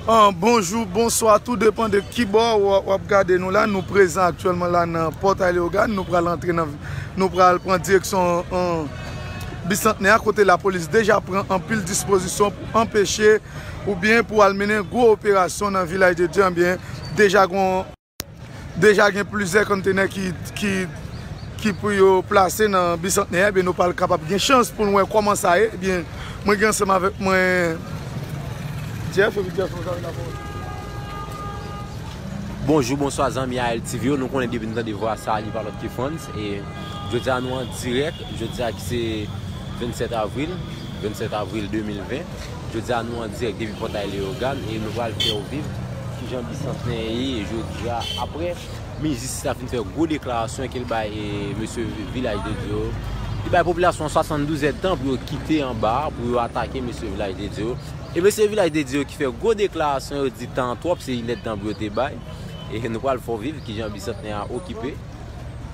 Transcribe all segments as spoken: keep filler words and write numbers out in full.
An, bonjou, bonswa, tou depann de ki bò w, w ap gade nou la. Nou prezan aktyèlman la nan Pòtay Leyogàn. Nou pral antre nan, nou pral pran direksyon, an, Bisantnè a, kote lapolis deja pran anpil dispozisyon pou anpeche oubyen pou al mennen gwo operasyon nan Vilaj de Dye. Ebyen, deja gon, deja gen plizyè konntenè ki, ki, ki pou yo plase nan Bisantnè a. Ebyen, nou pral kapab gen chans pou n wè kòman sa ye. Ebyen, mwen gen ansanm avèk mwen Jeff, epi Jeff, nou ka vin avè w. Bonjou, bonswa zanmi A L T V yo. Nou konnen depi nou tande vwa sa, li pa lòt ke Frantz. E jodi a nou an dirèk, jodi a ki se vennsèt avril, vennsèt avril de mil ven. Jodi a nou an dirèk depi Pòtay Leyogàn e nou pral fè w viv kijan Bisantnè ye jodi a. Aprè, minis jistis la fin fè gwo deklarasyon ke l bay, e, mesye Vilaj de Dye yo. Li bay popilasyon an swasanndouz èdtan pou yo kite anba a, pou yo atake mesye Vilaj de Dye yo. E mesye Vilaj de Dye yo ki fè gwo deklarasyon, yo di tan an twòp, se inèdtan pou yo te bay. E nou pral fè w viv kijan Bisantnè a okipe.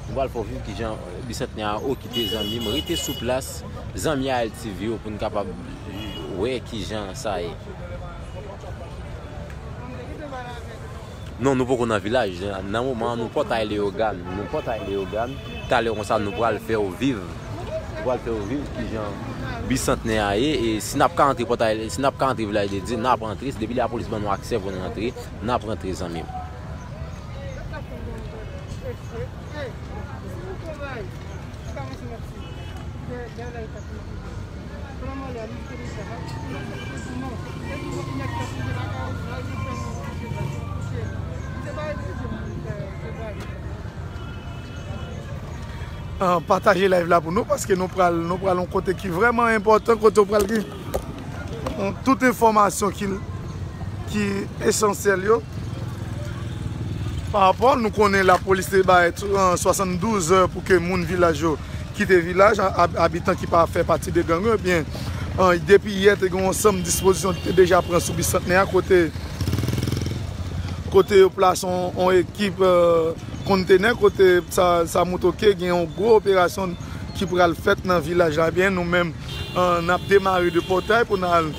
Nou pral fè w viv kijan, e, Bisantnè a okipe, zanmi m. Rete sou plas, zanmi A L T V yo, pou n kapab wè kijan sa ye. Non, nou poko nan Vilaj. Nan moman an, nou Pòtay Leyogàn. Nou Pòtay Leyogàn. Talè konsa, nou pral fè w viv. Nou pral fè w viv kijan Bisantnè a ye. E si n ap ka antre Pòtay, si n ap ka antre Vilaj de Dye, n ap antre. Depi lapolis ban nou aksè pou n antre, n ap antre, zanmi m. Ah, pataje live la pou nou, paske nou pral, nou pral yon kote ki vrèman enpòtan, kote w pral gen, ah, tout enfòmasyon ki, ki esansyèl yo. Pa rapò, nou konnen lapolis te bay, ah, swasanndouz è pou ke moun vilaj yo kite vilaj, a-, ab-, abitan ki pa fè pati de gang yo, ebyen, ah, depi yè, te gen yon ansanm dispozisyon ki te deja pran sou Bisantnè a, kote, kote yo plase yon, yon ekip, ah, konntenè, kote sa, sa motoke gen yon gwo operasyon ki pral fèt nan vilaj la. Ebyen, nou menm, ah, n ap demare de Pòtay pou n al,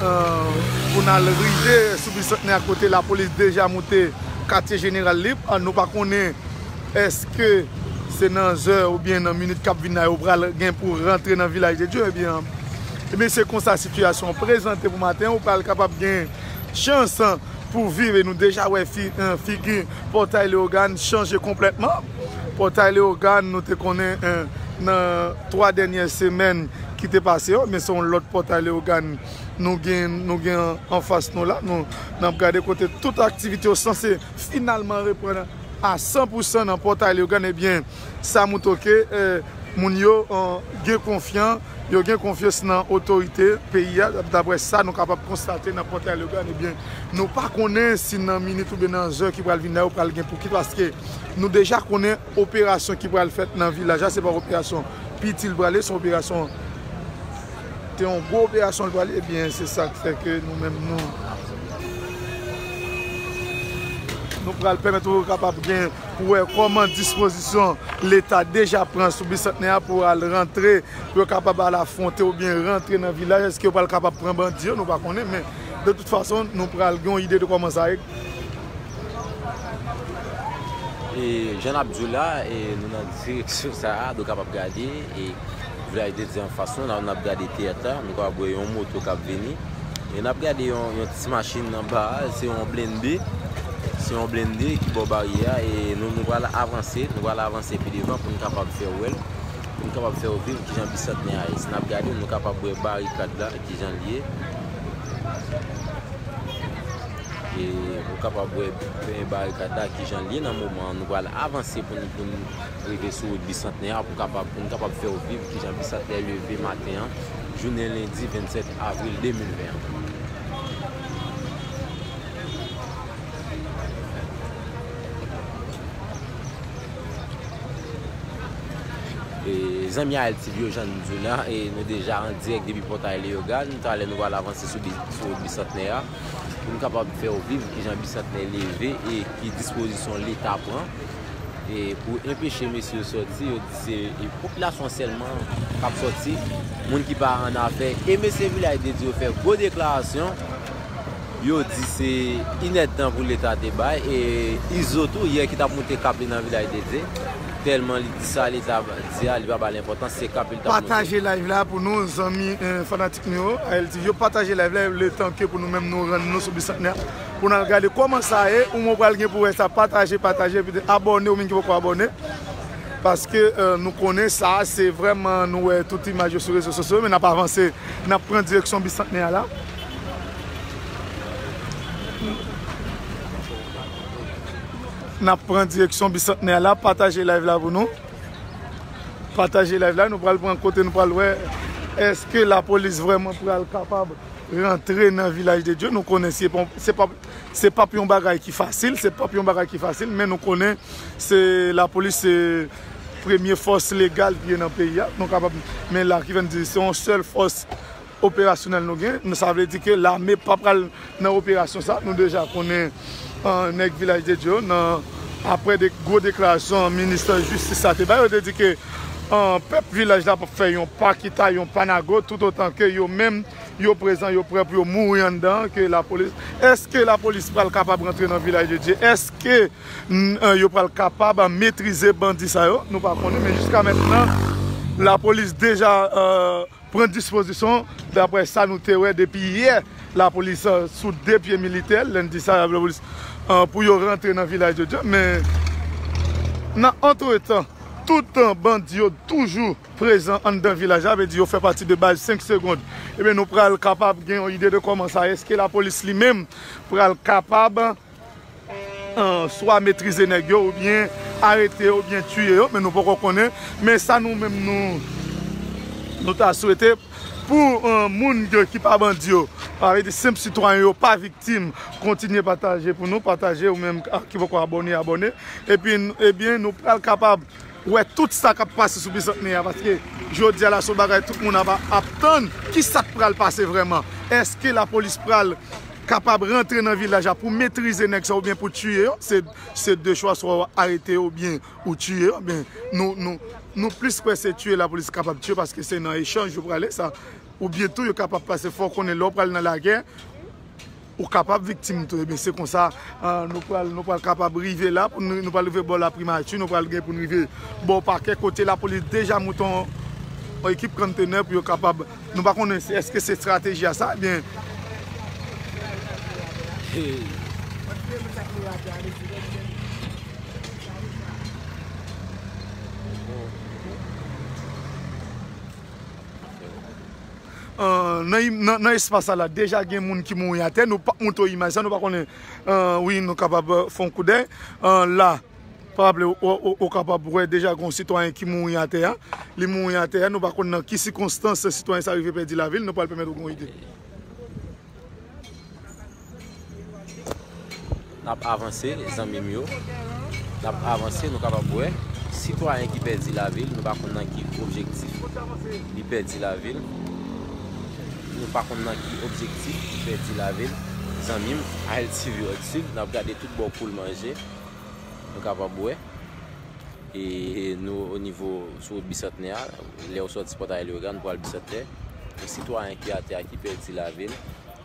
ah, pou n al rive sou Bisantnè a, kote lapolis deja moute katye jeneral li. Ah, nou pa konnen èske se nan zè oubyen nan minit k ap vin la yo pral gen pou rantre nan Vilaj de Dye. Ebyen, ebyen, se konsa sitiyasyon an prezante pou maten an. Ou pral kapab gen chans pou viv, e nou deja wè fi-, eh, figi Pòtay Leyogàn chanje konplètman. Pòtay Leyogàn, nou te konnen, eh, nan twa dènyè semèn ki te pase yo, men se yon lòt Pòtay Leyogàn nou gen, nou gen anfas nou la. Nou, n ap gade kote tout aktivite yo sanse finalman reprann a san pou san nan Pòtay Leyogàn. Ebyen, sa montre ke, eh, moun yo, eh, gen konfyan-, yo gen konfyans nan otorite peyi a, daprè sa nou kapab konstate nan Pòtay Leyogàn. Ebyen, nou pa konnen si nan minit oubyen nan zè ki pral vin la, yo pral gen pou kit, paske nou deja konnen operasyon ki pral fèt nan vilaj la, se pa operasyon piti l pral ye, se yon operasyon, se yon gwo operasyon l pral ye. Ebyen, se sa k fè ke nou menm, nou, nou pral pèmèt ou kapab gen pou wè kòman dispozisyon Leta deja pran sou Bisantnè a pou al rantre, pou yo kapab al afwonte oubyen rantre nan vilaj. Èske yo pral kapab pran bandi yo? Nou pa konnen, men de tout fason, nou pral gen yon ide de kòman sa ye. E jan n ap di w la, e nou nan direksyon sa a, nou kapab gade, e Vilaj de Dye anfas nou, la nou ap gade teyat la, nou kapab wè yon moto k ap vini. E n ap gade yon, yon ti machin anba a, se yon blende. Se yon blende ki bò baryè a, e nou, nou pral avanse, nou pral avanse pi devan pou n kapab fè w wè l, pou n kapab fè w viv kijan Bisantnè a ye. Si n ap gade, nou kapab wè barikad la, kijan l ye. E nou kapab wè barikad la, kijan l ye nan moman an. Nou pral avanse pou n, pou n rive sou wout Bisantnè a pou kapab, pou n kapab fè w viv kijan Bisantnè leve maten an, jounen lendi vennsèt avril de mil ven an. E, zanmi A L T V yo, jan nou di w la, e nou deja an dirèk depi Pòtay Leyogàn. Talè nou pral avanse sou bi-, sou wout Bisantnè a pou n kapab fè w viv kijan Bisantnè leve e ki dispozisyon Leta pran e pou enpeche mesye yo sòti, yo di se, e, popilasyon sèlman k ap sòti, moun ki pa annafè. E mesye Vilaj de Dye yo fè gwo deklarasyon, yo di se inèdtan pou Leta te bay, e Izo tou, yè ki t ap moute kap li nan Vilaj de Dye, tèlman li di sa Leta di a, li pa ba l enpòtans, se kap li t ap moute. Pataje live la pou nou, zanmi, eh, fanatik nou yo, A L T V yo, pataje live la, letan ke pou nou menm nou rann nou sou Bisantnè a, pou n al gade kòman sa ye, ou mwen pral gen pou wè sa, pataje, pataje, epi abòne, ou menm ki poko abòne, paske, eh, nou konnen sa, se vrèman, nou wè tout imaj yo sou rezo sosyo, men n ap avanse, n ap pran direksyon Bisantnè a la. N ap pran direksyon Bisantnè a la, pataje live la pou nou. Pataje live la, nou pral pran kote, nou pral wè èske lapolis vrèman pral kapab rantre nan Vilaj de Dye. Nou konnen se pa, se pa, se pa yon bagay ki fasil, se pa yon bagay ki fasil, men nou konnen se lapolis, se premye fòs legal ki gen nan peyi a. Nou kapab, men la ki vin di se yon sèl fòs operasyonèl nou gen. Sa vle di ke lame pa pral nan operasyon sa. Nou deja konnen, eh, nèg Vilaj de Dye yo, nan, apre de gwo deklarasyon minis jistis la te bay, yo te di ke, eh, pèp vilaj la p ap fè yon pa kita, yon pa nago, toutotan ke yo menm, yo prezan, yo prè pou yo mouri anndan, ke lapolis, èske lapolis pral kapab rantre nan Vilaj de Dye? Èske, n-, eh, yo pral kapab metrize bandi sa yo? Nou pa konnen, men jiska mentnan, lapolis deja, eh, pran dispozisyon, daprè sa nou te wè depi yè, lapolis, eh, sou de pye militè, lendi sa, lapolis, eh, pou yo rantre nan Vilaj de Dye. Men, nan antretan, tout, eh, bandi yo toujou prezan anndan vilaj la, vle di yo fè pati de baz senk segonn. Ebyen, nou pral kapab gen yon ide de kòman sa, èske lapolis li menm pral kapab, eh, swa metrize nèg yo, oubyen arete yo, oubyen tiye yo, men nou poko konnen. Men sa nou menm nou, nou ta swete pou, eh, moun yo ki pa bandi yo, sa vle di senp sitwayen yo, pa viktim, kontinye pataje pou nou, pataje, ou menm, ah, ki poko abòne, abòne. Epi, ebyen, nou pral kapab wè tout sa k ap pase sou Bisantnè a, paske jodi a la se yon bagay tout moun ap, ap tann, ki sa k pral pase vrèman? Èske lapolis pral kapab rantre nan vilaj la pou metrize nèg sa oubyen pou tiye yo? Se, se de chwa, swa w arete yo oubyen ou tiye yo. Men nou, nou, nou plis kwè se tiye lapolis kapab tiye, paske se nan echanj yo prale sa. Oubyen tou yo kapab pase, fò w konnen lè w pral nan lagè, ou kapab viktim tou. Ebyen, se konsa, ah, nou pral, nou pral kapab rive la, pou nou, nou pral rive bò laprimati, nou pral gen pou n rive bò pakè, kote lapolis deja moute yon, yon ekip kontenè pou yo kapab, nou pa konnen si, èske se estrateji a sa, ebyen. Ah, nan, nan, nan espas la, deja gen moun ki mouri atè. Nou p ap montre w imaj sa, nou pa konnen, ah, wi, nou kapab, ah, fè yon koudèy. Ah, la, pa raple, ou, ou, ou kapab wè deja gen yon sitwayen ki mouri atè a. Li mouri atè a, nou pa konn nan ki sikonstans sitwayen sa rive pèdi lavi l, nou pral pèmèt ou gen yon ide. N ap avanse, zanmi m yo. N ap avanse, nou kapab wè sitwayen ki pèdi lavi l, nou pa konn nan ki objektif li pèdi lavi l. Nou pa konn nan ki objektif li pèdi lavi l. Zanmi m, A L T V World Sud, n ap gade tout bò koul manje. Nou kapab wè. E nou, o nivo, sou wout Bisantnè a, lè w sòti Pòtay Leyogàn pou al Bisantnè, yon sitwayen ki atè a ki pèdi lavi l,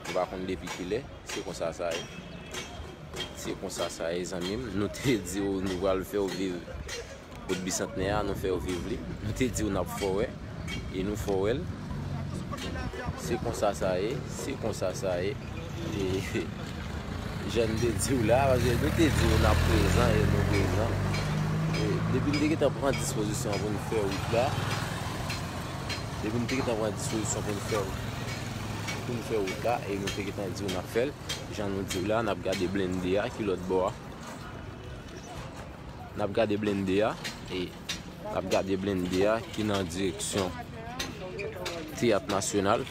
nou pa konn depi kilè, se konsa sa ye. Se konsa sa ye, zanmi m. Nou te di w nou pral fè w viv wout Bisantnè a, nou fè w viv li. Nou te di w n ap fè w wè, e nou fè w wè l. Se konsa sa ye, se konsa sa ye. E, jan n te di w la, paske nou te di w n ap prezan e nou prezan. E, depi n te gentan pran dispozisyon pou n fè wout la, depi n te gentan pran dispozisyon pou n fè, pou n fè wout la, e nou te gentan di w n ap fè l, jan nou di w la, n ap gade blende a ki lòt bò a. N ap gade blende a, e n ap gade blende a ki nan direksyon Teyat Nasyonal.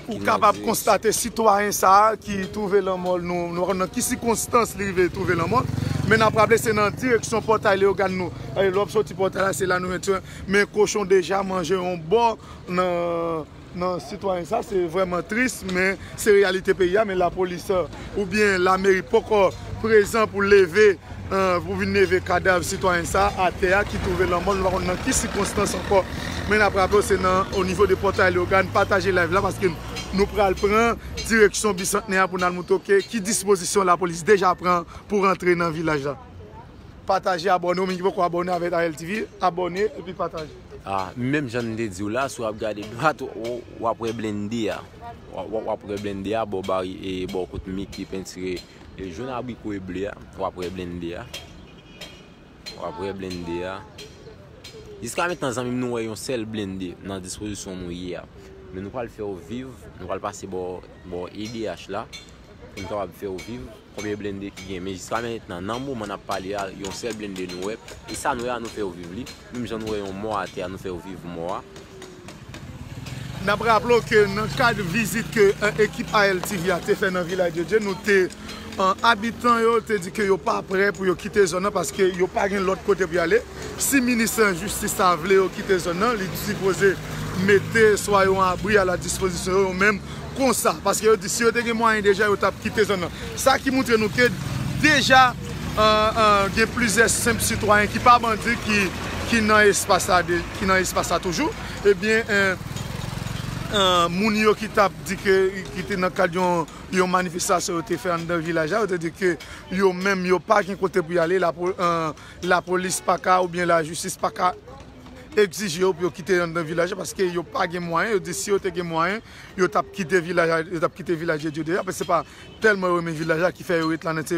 Ou kapab konstate sitwayen sa a ki twouve lanmò l, nou, nou pa konn nan ki sikonstans li rive twouve lanmò l, men n ap raple se nan direksyon Pòtay Leyogàn nou, e, lè w ap sòti Pòtay la, se la nou mete, men kochon deja manje yon bò nan, nan sitwayen sa, se vrèman tris, men se reyalite peyi a, men lapolis, eh, oubyen lameri poko prezan pou leve, Pou vin leve kadav sitwayen sa atè a ki twouve lanmò l, nou pa konn nan ki sikonstans ankò. Men n ap raple w, se nan, o nivo de Pòtay Leyogàn, pataje live la paske nou pral pran direksyon Bisantnè a pou n al montre w ke ki dispozisyon lapolis deja pran pou rantre nan vilaj la. Pataje, abòne, ou menm ki poko abòne avèk A L T V, abòne epi pataje. Ah, menm jan m te di w la, si w ap gade dwat, w, w ap wè blende a. W, w, w ap wè blende a, bò bari, e bò kot mi ki pentire, e jòn, abriko e ble a, w ap wè blende a. W ap wè blende a. Jiska mentnan, zanmi m, nou wè yon sèl blende nan dispozisyon nou ye a. Men nou pral fè w viv, nou pral pase bò, bò E D H la, pou n kapab fè w viv konbyen blende ki gen. Men jiska mentnan, nan moman n ap pale a, yon sèl blende nou wè. E sa nou wè a, nou fè w viv li. Menm jan nou wè yon mò atè a, nou fè w viv mò a. N ap raple w ke nan kad vizit ke, eh, ekip A L T V a te fè nan Vilaj de Dye, nou te, eh, abitan yo te di ke yo pa prè pou yo kite zòn nan paske yo pa gen lòt kote pou y ale. Si minis jistis la vle yo kite zòn nan, li sipoze mete swa yon abri a la dispozisyon yo, yo menm konsa, paske yo di si yo te gen mwayen deja, yo t ap kite zòn nan. Sa ki montre nou ke deja, eh, eh, gen plizyè senp sitwayen ki pa bandi ki, ki nan espas la, de, ki nan espas la toujou. Ebyen, eh, eh, moun yo ki t ap di ke, ki te nan kad yon, yon manifestasyon yo te fè anndan vilaj la, yo te di ke yo menm, yo pa gen kote pou y ale, lapo-, eh, lapolis pa ka, oubyen lajistis pa ka egzije yo pou yo kite anndan vilaj la, paske yo pa gen mwayen. Yo di si yo te gen mwayen, yo t ap kite vilaj la, yo t ap kite Vilaj de Dye deja, paske se pa tèlman yo renmen vilaj la ki fè yo ret la, nan se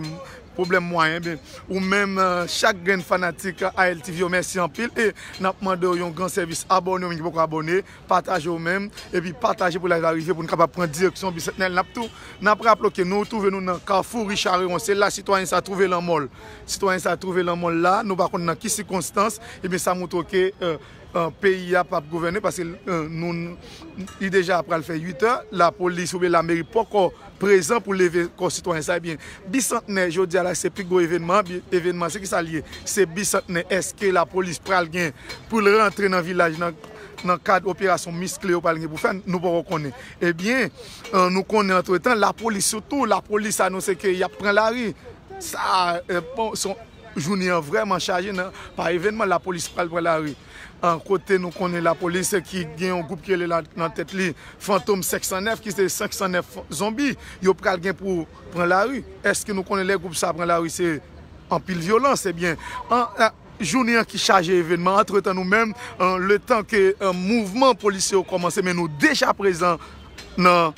pwoblèm mwayen. Ebyen, ou menm, eh, chak grenn fanatik A L T V yo, mèsi anpil, e n ap mande w yon gran sèvis, abòne w menm ki poko abòne, pataje w menm, epi pataje pou live la rive, pou n kapab pran direksyon Bisantnè. N ap tou, n ap raple w ke nou twouve nou nan Kafou Richard Héron, se la sitwayen sa twouve lanmò l. Sitwayen sa twouve lanmò l la, nou pa konn nan ki sikonstans, ebyen sa montre w ke, eh, eh, peyi a p ap gouvène, paske, eh, nou, li deja pral fè uit è, lapolis oubyen lameri poko prezan pou leve kò sitwayen sa. Ebyen, Bisantnè, jodi a la, se pi gwo evènman, bi-, evènman, se ki sa l ye? Se Bisantnè, èske lapolis pral gen pou l rantre nan vilaj nan, nan kad operasyon miskle yo pral gen pou fè? Nou poko konnen. Ebyen, eh, nou konnen antretan, lapolis sitou, lapolis anonse ke y ap pran lari. Sa, eh, bon, se yon jounen an vrèman chaje nan, pa evènman, lapolis pral pran lari. An kote nou konnen lapolis ki gen yon gwoup ki rele la, nan tèt li Fantom senk san nèf, ki se senk san nèf zonbi, yo pral gen pou pran lari. Èske nou konnen lè gwoup sa pran lari, se anpil vyolans? Ebyen, an, a, jounen an ki chaje evènman. Antretan, nou menm, an, letan ke, an, mouvman polisye yo kòmanse, men nou deja prezan nan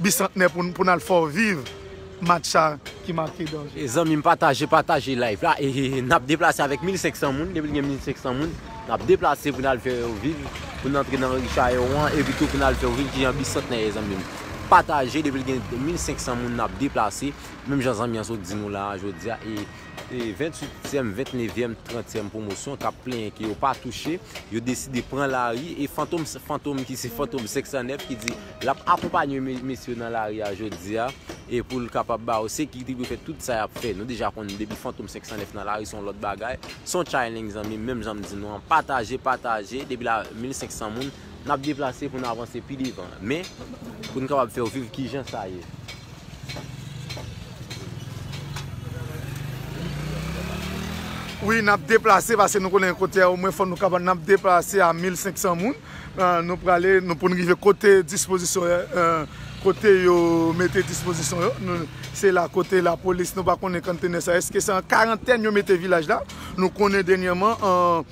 Bisantnè pou, pou n al fè w viv match sa ki make danje. E zanmi m, pataje, pataje live la. E, e, e, n ap deplase avèk mil senk san moun. Depi l gen mil senk san moun, n ap deplase pou n al fè yo viv, pou n antre nan Richard Héron an, epi tou pou n al fè yo viv kijan Bisantnè ye, zanmi m. Pataje, depi l gen mil senk san moun, n ap deplase. Menm jan zanmi an sot di nou la a jodi a, e, e venntuityèm, vennnevyèm, trantyèm pwomosyon k ap plenyen ke yo pa touche, yo deside pran lari, e Fantom, Fantom ki se Fantom senk san nèf ki di l ap akonpanye me-, mesye yo nan lari a jodi a, e pou l kapab ba yo sekirite pou yo fè tout sa y ap fè. Nou deja konn depi Fantom senk san nèf nan lari se yon lòt bagay, se yon challenge zanmi m, menm jan m di nou an, pataje, pataje, depi la mil senk san moun, n ap deplase pou n avanse pi devan. Men, pou n kapab fè w viv kijan sa ye. Wi, n ap deplase, paske nou konnen kote a, omwen fò nou kapab, n ap deplase a mil senk san moun. Ah, nou prale, nou pou n rive kote dispozisyon, eh, kote yo mete dispozisyon yo. Nou, se la kote lapolis, nou pa konnen konntenè sa. Èske se an karantèn yo mete vilaj la? Nou konnen dènyèman, an,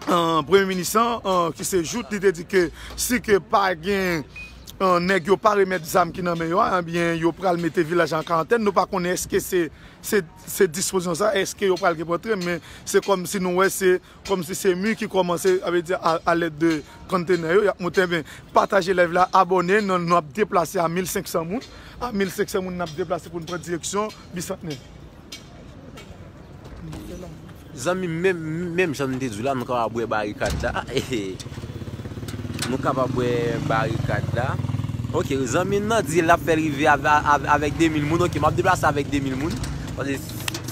an, premye minis lan, an, ki se Jouthe, li te di ke si ke pa gen, an, nèg yo pa remèt zam ki nan men yo a, ebyen, yo pral mete vilaj la an karantèn. Nou pa konnen èske se, se, se dispozisyon sa, èske yo pral gen pou antre, men se kòmsi nou wè se kòmsi se mi ki kòmanse, sa vle di a, a lèd de konntenè yo, y ap monte. Ebyen, pataje live la, abòne, nou, nou ap deplase a mil senk san moun. A mil senk san moun, n ap deplase pou n pran direksyon Bisantnè. Zanmi m, menm, menm jan m te di w la, nou kapab wè barikad la. Nou kapab wè barikad la. Ok, zanmi m nan di l ap fè l rive av-, av-, avèk de mil moun. Ok, m ap deplase avèk de mil moun. Paske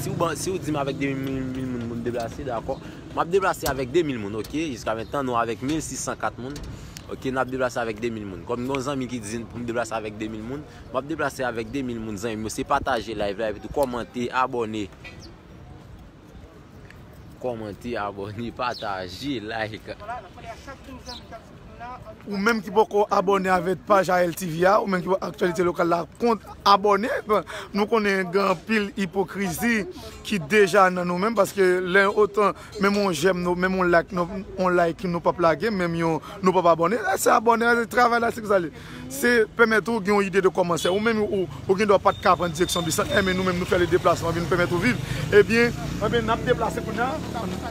si w ban, si w di m avèk de mil, mil moun pou m deplase, dakò. M ap deplase avèk de mil moun, ok? Jiska mentnan, nou avèk mil sis san kat moun. Ok, n ap deplase avèk de mil moun. Kòm gen yon zanmi ki di pou m deplase avèk de mil moun, m ap deplase avèk de mil moun, zanmi m yo. Se pataje live la, epi tou kòmante, abòne. kòmante, abòne, pataje, like. Ou menm ki poko abòne avèk paj A L T V a, ou menm ki poko aktyalite lokal la, kont abòne. Nou konnen gen anpil ipokrizi ki deja nan nou menm, paske lè otan menm yon jèm, nou, menm yon like, nou, yon like nou p ap lage, menm yon, nou p ap abòne. Se abòne, travay la, se ki sa li. Se pèmèt ou gen yon ide de kòman se. Ou menm ou, ou gen dwa pa t ka pran direksyon Bisantnè, men nou menm nou fè le deplasman, vin pèmèt ou viv. Ebyen, ebyen, n ap deplase kounye a.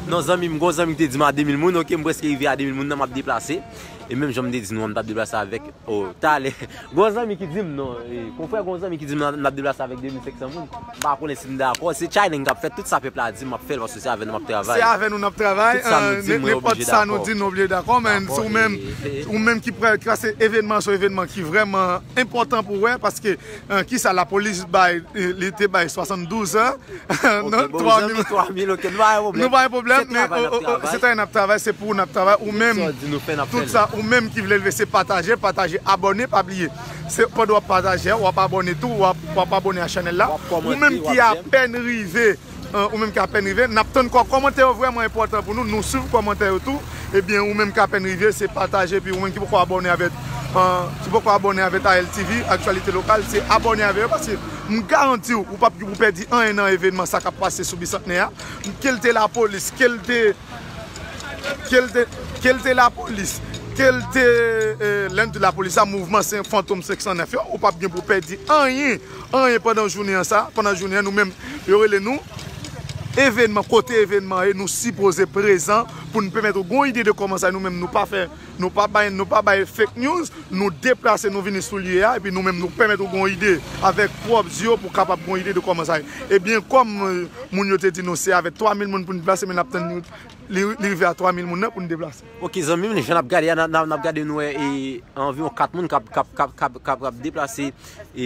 Non, zanmi m, gon zanmi ki te di m a de mil moun, oke, m prèske rive a de mil moun nan, m ap deplase. E menm jan m te di nou an, m t ap deplase avèk, o, talè. Gon zanmi ki di m non, e, konfrè, gon zanmi ki di m n ap deplase avèk de mil senk san moun. M pa konnen si m dakò. Se challenge k ap fèt, tout sa pèp la di m, m ap fè l paske se avè nou m ap travay. Se avè nou n ap travay. Tout sa nou di, mwen oblije dakò. Nenpòt sa nou di, nou oblije dakò, men si ou menm, ou menm ki prè, ki se evènman, se yon evènman ki vrèman enpòtan pou wè, paske, eh, kisa lapolis bay, eh, li te bay swasanndouz an, non, twa mil. Twa mil, oke, nou pa gen pwoblèm. Nou pa gen pwoblèm, men se travay n ap travay, se pou n ap travay, ou menm, tout sa, ou menm ki vle leve, se pataje, pataje, abòne, pa bliye. Se pandan w ap pataje a, w ap abòne tou, w ap, w ap abòne a chanèl la. Ou menm ki apèn rive, eh, ou menm ki apèn rive, n ap tann kò-, kòmantè yo vrèman enpòtan pou nou, nou swiv kòmantè yo tou. Ebyen, ou menm ki apèn rive, se pataje, epi ou menm ki poko abòne avèk, eh, ki poko abòne avèk A L T V, aktyalite lokal, se abòne avèk yo, paske m garanti w, ou p ap, ou pèdi anyen nan evènman sa k ap pase sou Bisantnè a. Ke l te lapolis, ke l te ke l te, ke l te lapolis, ke l te, eh, lè n di lapolis la, mouvman se Fantom senk san nèf yo, ou p ap gen pou pèdi anyen, anyen pandan jounen an sa, pandan jounen an nou menm, yo rele nou, evènman, kote evènman ye, nou sipoze prezan pou n pèmèt ou gon ide de kòman sa, nou menm nou pa fè, nou pa bay, nou pa bay fake news, nou deplase, nou vini sou lye a, epi nou menm nou pèmèt ou gon ide avèk pwòp zye w pou kapab gon ide de kòman sa ye. Ebyen, kòm, eh, moun yo te di nou se avèk twa mil moun pou n deplase, men n ap tann li, li rive a twa mil moun nan pou n deplase. Oke, zanmi m, jan n ap gade a, n ap, n ap, n ap gade nou wè, e, anviwon kat moun k ap, k ap, k ap, k ap, k ap, k ap deplase, e,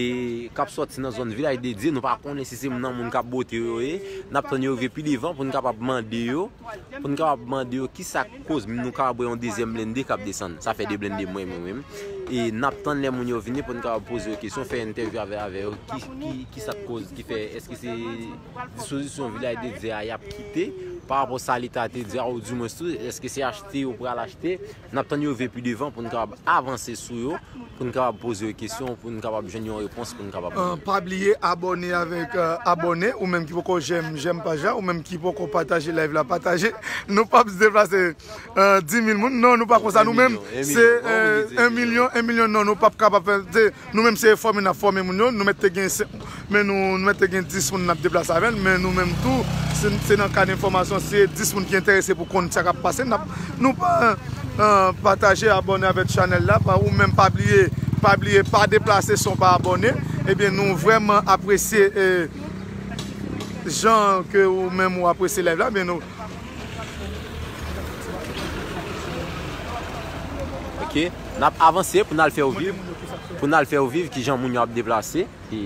k ap sòti nan zòn Vilaj de Dye. Nou pa konnen si se nan moun k ap bote yo ye. N ap tann yo rive pi devan pou n kapab mande yo, pou n kapab mande yo kisa k koz nou kapab wè yon dezyèm blende k ap desann. Sa fè de blende mwen, mwen menm. E n ap tann lè moun yo vini pou n kapab poze yo kesyon, fè entèvyou avè, avè yo. Ki, ki, kisa k koz ki fè, èske se dispozisyon Vilaj de Dye a y ap kite, pa rapò sa Leta te di a, oudimwens tou, èske se achte yo pral achte? N ap tann yo rive pi devan pou n kapab avanse sou yo, pou n kapab poze yo kesyon, pou n kapab jwenn yon repons, pou n kapab. Ah, pa bliye abòne avèk, eh, abòne, ou menm ki poko jèm, jèm paj la, ou menm ki poko pataje live la, pataje. Nou p ap deplase, eh, dis mil moun, non, nou pa konsa, nou menm, se, eh, en milyon, en milyon, non, nou p ap kapab fè, se, nou menm se fòme n ap fòme moun yo, nou mèt te gen senk, men nou, nou mèt te gen dis moun n ap deplase avè l, men nou menm tou, se, se nan kad enfòmasyon, se dis moun ki enterese pou konn sa k ap pase, n ap, nou pa, eh, pataje, abòne avèk chanèl la, pa, ou menm pa bliye, pa bliye, pa deplase san w pa abòne, ebyen nou vrèman apresye, eh, jan ke ou menm ou apresye live la, men nou. Oke, n ap avanse pou n al fè w viv, pou n al fè w viv kijan moun yo ap deplase, e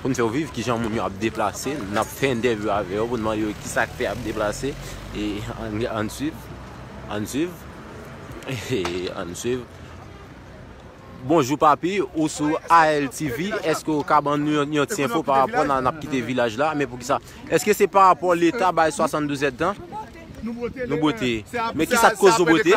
pou n fè w viv kijan moun yo ap deplase, n ap fè entèvyou avè yo pou n mande yo kisa k fè y ap deplase, e ann, ann swiv, ann swiv, ann swiv. Bonjou papi, ou sou A L T V, èske ou ka ban nou yon, yon ti enfo pa rapò nan n ap kite vilaj la, men poukisa? Èske se pa rapò Leta bay swasanndouz èdtan? Nou bote. Men kisa k koz nou bote?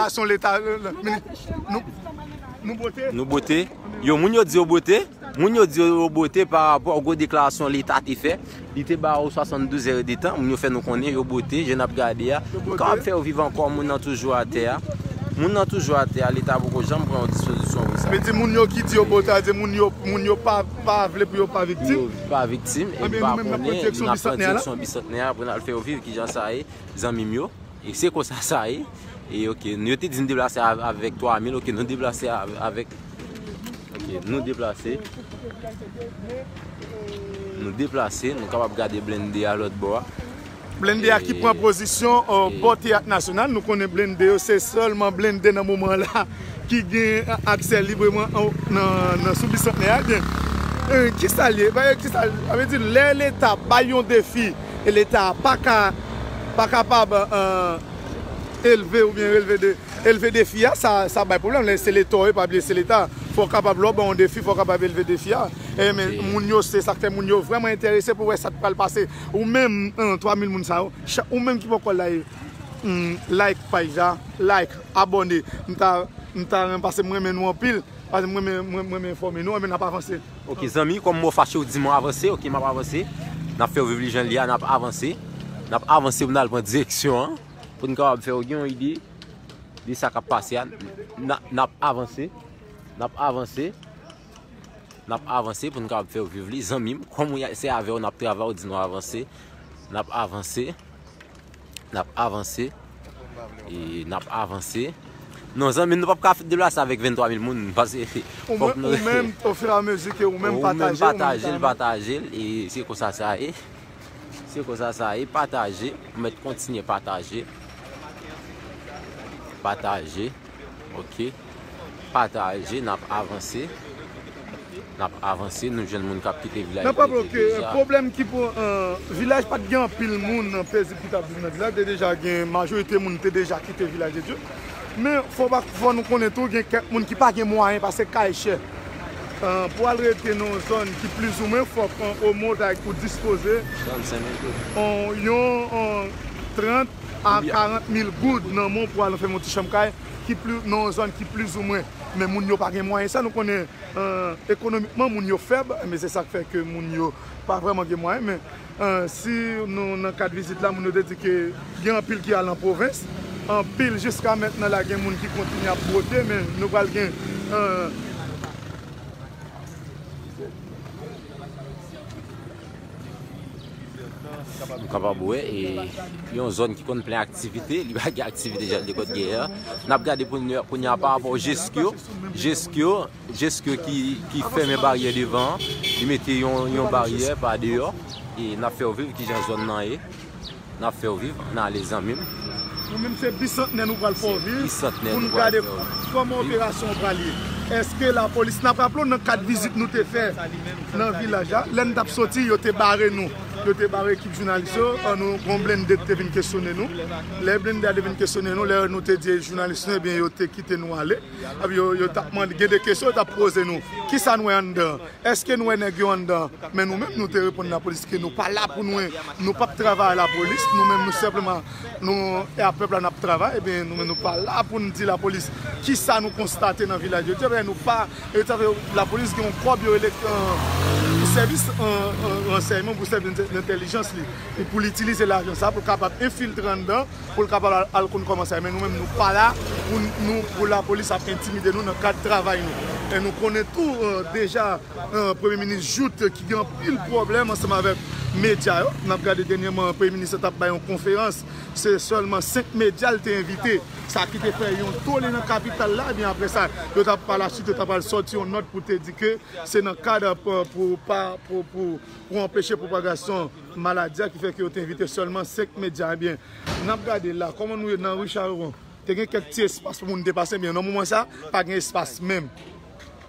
Nou bote. Yo, moun yo di yo bote. Moun yo di yo bote pa rapò gwo deklarasyon Leta te fè. Li te ba yo swasanndouz èdtan. Moun yo fè nou konnen yo bote. Jan n ap gade a. Nou kapab fè yo viv ankò, moun nan toujou atè a. Moun nan toujou atè a, Leta poko janm pran yon dispozisyon pou sa. Men di moun yo ki di yo bote a, di moun yo, moun yo pa, pa vle pou yo pa viktim. Pou yo pa viktim, e nou pa konnen, n ap pran direksyon Bisantnè a pou n al fè yo viv kijan sa ye, zanmi m yo. E se konsa sa ye. E oke, yo te di n deplase avèk twa mil, oke, nou deplase avèk, oke, nou deplase. Nou deplase, nou kapab gade blende a lòt bò a. Blende a ki pran pozisyon, eh, bò Teyat Nasyonal. Nou konnen blende yo, se sèlman blende nan moman la ki gen aksè libreman nan, nan sou Bisantnè a. Ebyen, eh, kisa l ye? Kisa l, sa vle di, lè Leta bay yon defi, e Leta pa ka, pa kapab, eh, elve oubyen relve de, elve defi a, sa, sa bay pwoblèm. Lè se Leta w ye, pa bliye se Leta. Fò w kapab, lè w bay yon defi, fò w kapab elve defi a. E men, moun yo, se sa k fè moun yo vrèman enterese pou wè sa k pral pase. Ou menm, twa mil moun sa yo, ou menm ki poko like, like paj la, like, abòne. M ta, m ta renmen, paske mwen renmen nou anpil, paske mwen renmen, mwen renmen enfòme nou, enben n ap avanse. Ok zanmi, kòm mwen fache, ou di mwen avanse, ok, m ap avanse. N ap fè w viv li jan li a, n ap avanse. N ap avanse pou n al pran direksyon an, pou n kapab fè w gen yon ide de sa k ap pase a. N ap avanse. N ap avanse. N ap avanse pou n kapab fè w viv li, zanmi m. Kòm se avè w n ap travay, ou di nou avanse. N ap avanse. N ap avanse. E n ap avanse. Non, zanmi m, nou p ap ka deplase avèk venntwa mil moun, paske fòk nou... Ou menm, ofiramezi ke ou menm pataje, ou menm pataje l, pataje l, e se konsa sa ye. Se konsa sa ye, pataje, ou mèt kontinye pataje. Pataje, ok. Pataje, n ap avanse. N ap avanse, nou jwenn moun k ap kite vilaj de Dye deja. N ap raple w ke pwoblèm ki pou, vilaj pa t gen anpil moun pezib ki t ap viv nan vilaj, te deja gen majorite moun te deja kite vilaj de Dye. Men fò pa, fò nou konnen tou, gen kèk moun ki pa gen mwayen paske kay chè. Pou al rete nan yon zòn ki plizoumwen, fòk, o mo, ou dispoze yon trant a karant mil goud nan men w pou al fè yon ti chanm kay ki pli, nan yon zòn ki plizoumwen. Men moun yo pa gen mwayen sa, nou konnen, ekonomikman, moun yo fèb, men se sa k fè ke moun yo pa vrèman gen mwayen, men si nou nan kad vizit la, moun yo te di ke gen anpil ki al an pwovens, anpil jiska mentnan la, gen moun ki kontinye ap bwote, men nou pral gen, nou kapab wè, e yon zòn ki konn plen aktivite, li pa gen aktivite jan li te konn genyen an. N ap gade pou n wè kounye a pa rapò Jesco, Jesco, Jesco ki, ki fèmen baryè devan an, li mete yon, yon baryè pa deyò, e n ap fè w viv kijan zòn nan ye. N ap fè w viv, ann ale zanmi m. Nou menm se bisantnè nou pral fè w viv. Pou n gade kòman operasyon an pral ye. Èske lapolis, n ap raple w nan kad vizit nou te fè nan vilaj la, lè n t ap soti, yo te bare nou. Yo te bare ekip jounalis yo, nou, gon blende te vin kesyone nou. Lè blende a te vin kesyone nou, lè nou te di jounalis nou, ebyen, yo te kite nou ale. Epi yo, yo t ap mande, gen de kesyon yo t ap poze nou. Kisa nou wè anndan? Èske nou wè nèg yo anndan? Men nou menm, nou te reponn lapolis ke nou pa la pou nou, nou p ap travay a lapolis. Nou menm, nou senpleman, nou, e a pèp la n ap travay. Ebyen, nou menm, nou pa la pou n di lapolis kisa nou konstate nan vilaj yo. Ebyen, nou pa, e sa fè lapolis gen yon kòb yo rele, sèvis ransèyman pou sèvis entèlijans li. E pou l itilize lajan sa pou l kapab enfiltre anndan, pou l kapab al, al konn kòman sa ye. Men nou menm, nou pa la pou nou, pou lapolis ap entimide nou nan kad travay nou. E nou konnen tou, deja, Premye Minis Jouthe ki gen anpil pwoblèm ansanm avèk medya yo. N ap gade dènyèman, Premye Minis lan t ap bay yon konferans, se sèlman senk medya l te envite. Sa ki te fè yon tole nan kapital la, ebyen apre sa, yo t ap, pa la suite, yo t ap al sòti yon nòt pou te di ke se nan kad pou, pou pa, pou, pou, pou anpeche pwopagasyon maladi a ki fè ke yo te envite sèlman senk medya. Ebyen, n ap gade la, kòman nou ye nan ri Chareroi? Te gen kèk ti espas pou moun te pase, men nan moman sa, pa gen espas menm.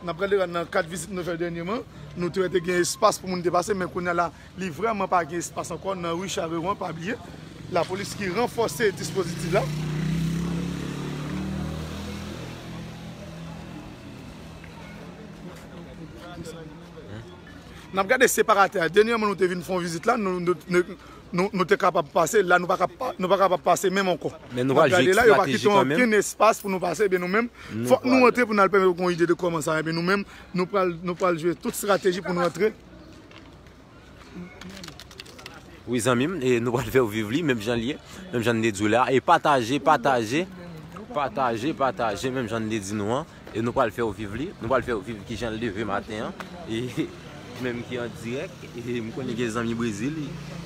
N ap gade la nan kad vizit nou fè dènyèman, nou te wè te gen espas pou moun te pase, men kounye a la, li vrèman pa gen espas ankò nan ri Chareroi, pa bliye, lapolis ki ranfòse dispozitif la. N ap gade separatè a. Dènyèman, nou te vin fè yon vizit la, nou, nou, nou, nou, nou te kapab pase. La, nou pa ka pa, nou pa kapab pase menm ankò. Men nou pral jwe estrateji kanmenm. N ap gade la, yo pa kite okenn espas pou nou pase. Ebyen, nou menm, fòk nou rantre pou n al pèmèt yo gen yon ide de kòman sa. Ebyen, nou menm, nou pral, nou pral jwe tout estrateji pou n rantre. Wi, zanmi m, e nou pral fè w viv li, menm jan l ye, menm jan n te di w la. E pataje, pataje, pataje, pataje, menm jan n te di nou an. E nou pral fè w viv li, nou pral fè w viv kijan l leve maten an. E menm ki an dirèk, e m konnen gen zanmi Brezil,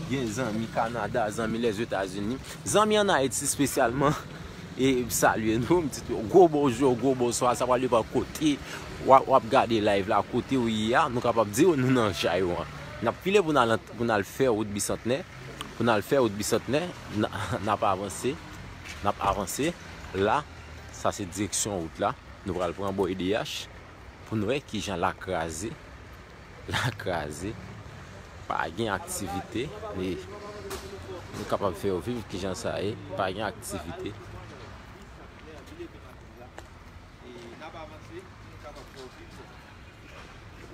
gen zanmi Kanada, zanmi Lèzetazini, zanmi ann Ayiti espesyalman. E m salye nou, m di tou, gwo bonjou, gwo bonswa, sa pral depann kote w ap, w ap gade live la, kote w ye a, nou kapab di w nou nan Chayo an. N ap file pou n al, pou n al fè wout Bisantnè, pou n al fè wout Bisantnè, n a, n ap avanse, n ap avanse. La, sa se direksyon wout la. Nou pral pran bò E D H pou n wè kijan l ap kraze. L ap kraze. Pa gen aktivite, men nou kapab fè w viv kijan sa ye. Pa gen aktivite.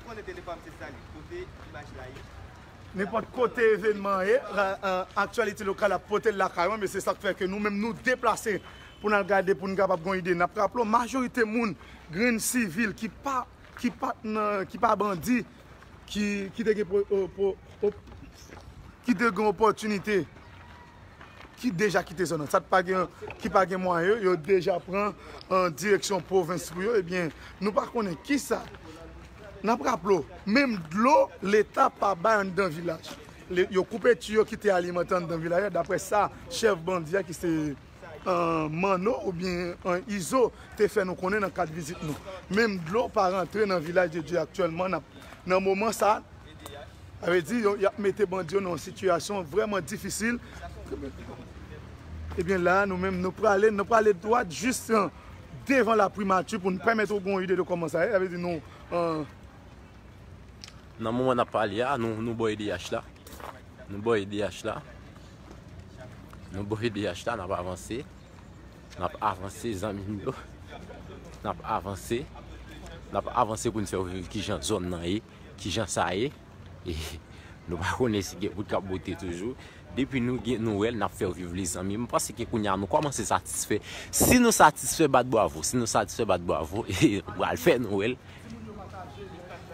Konnen telefòn se sa li. Kote imaj la ye? Nenpòt kote evènman ye, ra- eh, aktyalite lokal ap pote l lakay mwen, men se sa k fè ke nou menm nou deplase pou n al gade, pou n kapab gen yon ide. N ap raple w, majorite moun, grenn sivil ki pa, ki pa t nan, ki pa bandi, ki, ki te gen po- o- po- o- ki te gen opòtinite, ki deja kite zòn nan. Sa t pa gen, ki pa gen mwayen, yo, yo deja pran, eh, direksyon pwovens pou yo. Ebyen, nou pa konnen kisa. N ap raple w, menm dlo, Leta pa bay anndan vilaj. Le- yo koupe tiyo ki te alimante anndan vilaj la, daprè sa chèf bandi a ki se, eh, Manno oubyen, eh, Izo te fè nou konnen nan kad vizit nou. Menm dlo pa rantre nan Vilaj de Dye aktyèlman. N ap, nan moman sa, sa vle di, yo, y ap mete bandi yo nan yon sitiyasyon vrèman difisil. Ebyen la, nou menm, nou prale, nou prale dwat jis, eh, devan la primati pou n pèmèt ou gen yon ide de kòman sa ye. Sa vle di nou, eh, nan moman n ap pale a, nou, nou bò E D H la. Nou bò E D H la. Nou bò E D H la, n ap avanse. N ap avanse, zanmi m yo. N ap avanse. N ap avanse pou n fè w viv kijan zòn nan ye, kijan sa ye. E nou pa konnen si gen bout k ap bote toujou. Depi nou gen nouvèl, n ap fè w viv li, zanmi m. M panse ke kounye a nou kòmanse satisfè. Si nou satisfè, bat bwavo. Si nou satisfè, bat bwavo. E nou pral fè nouvèl.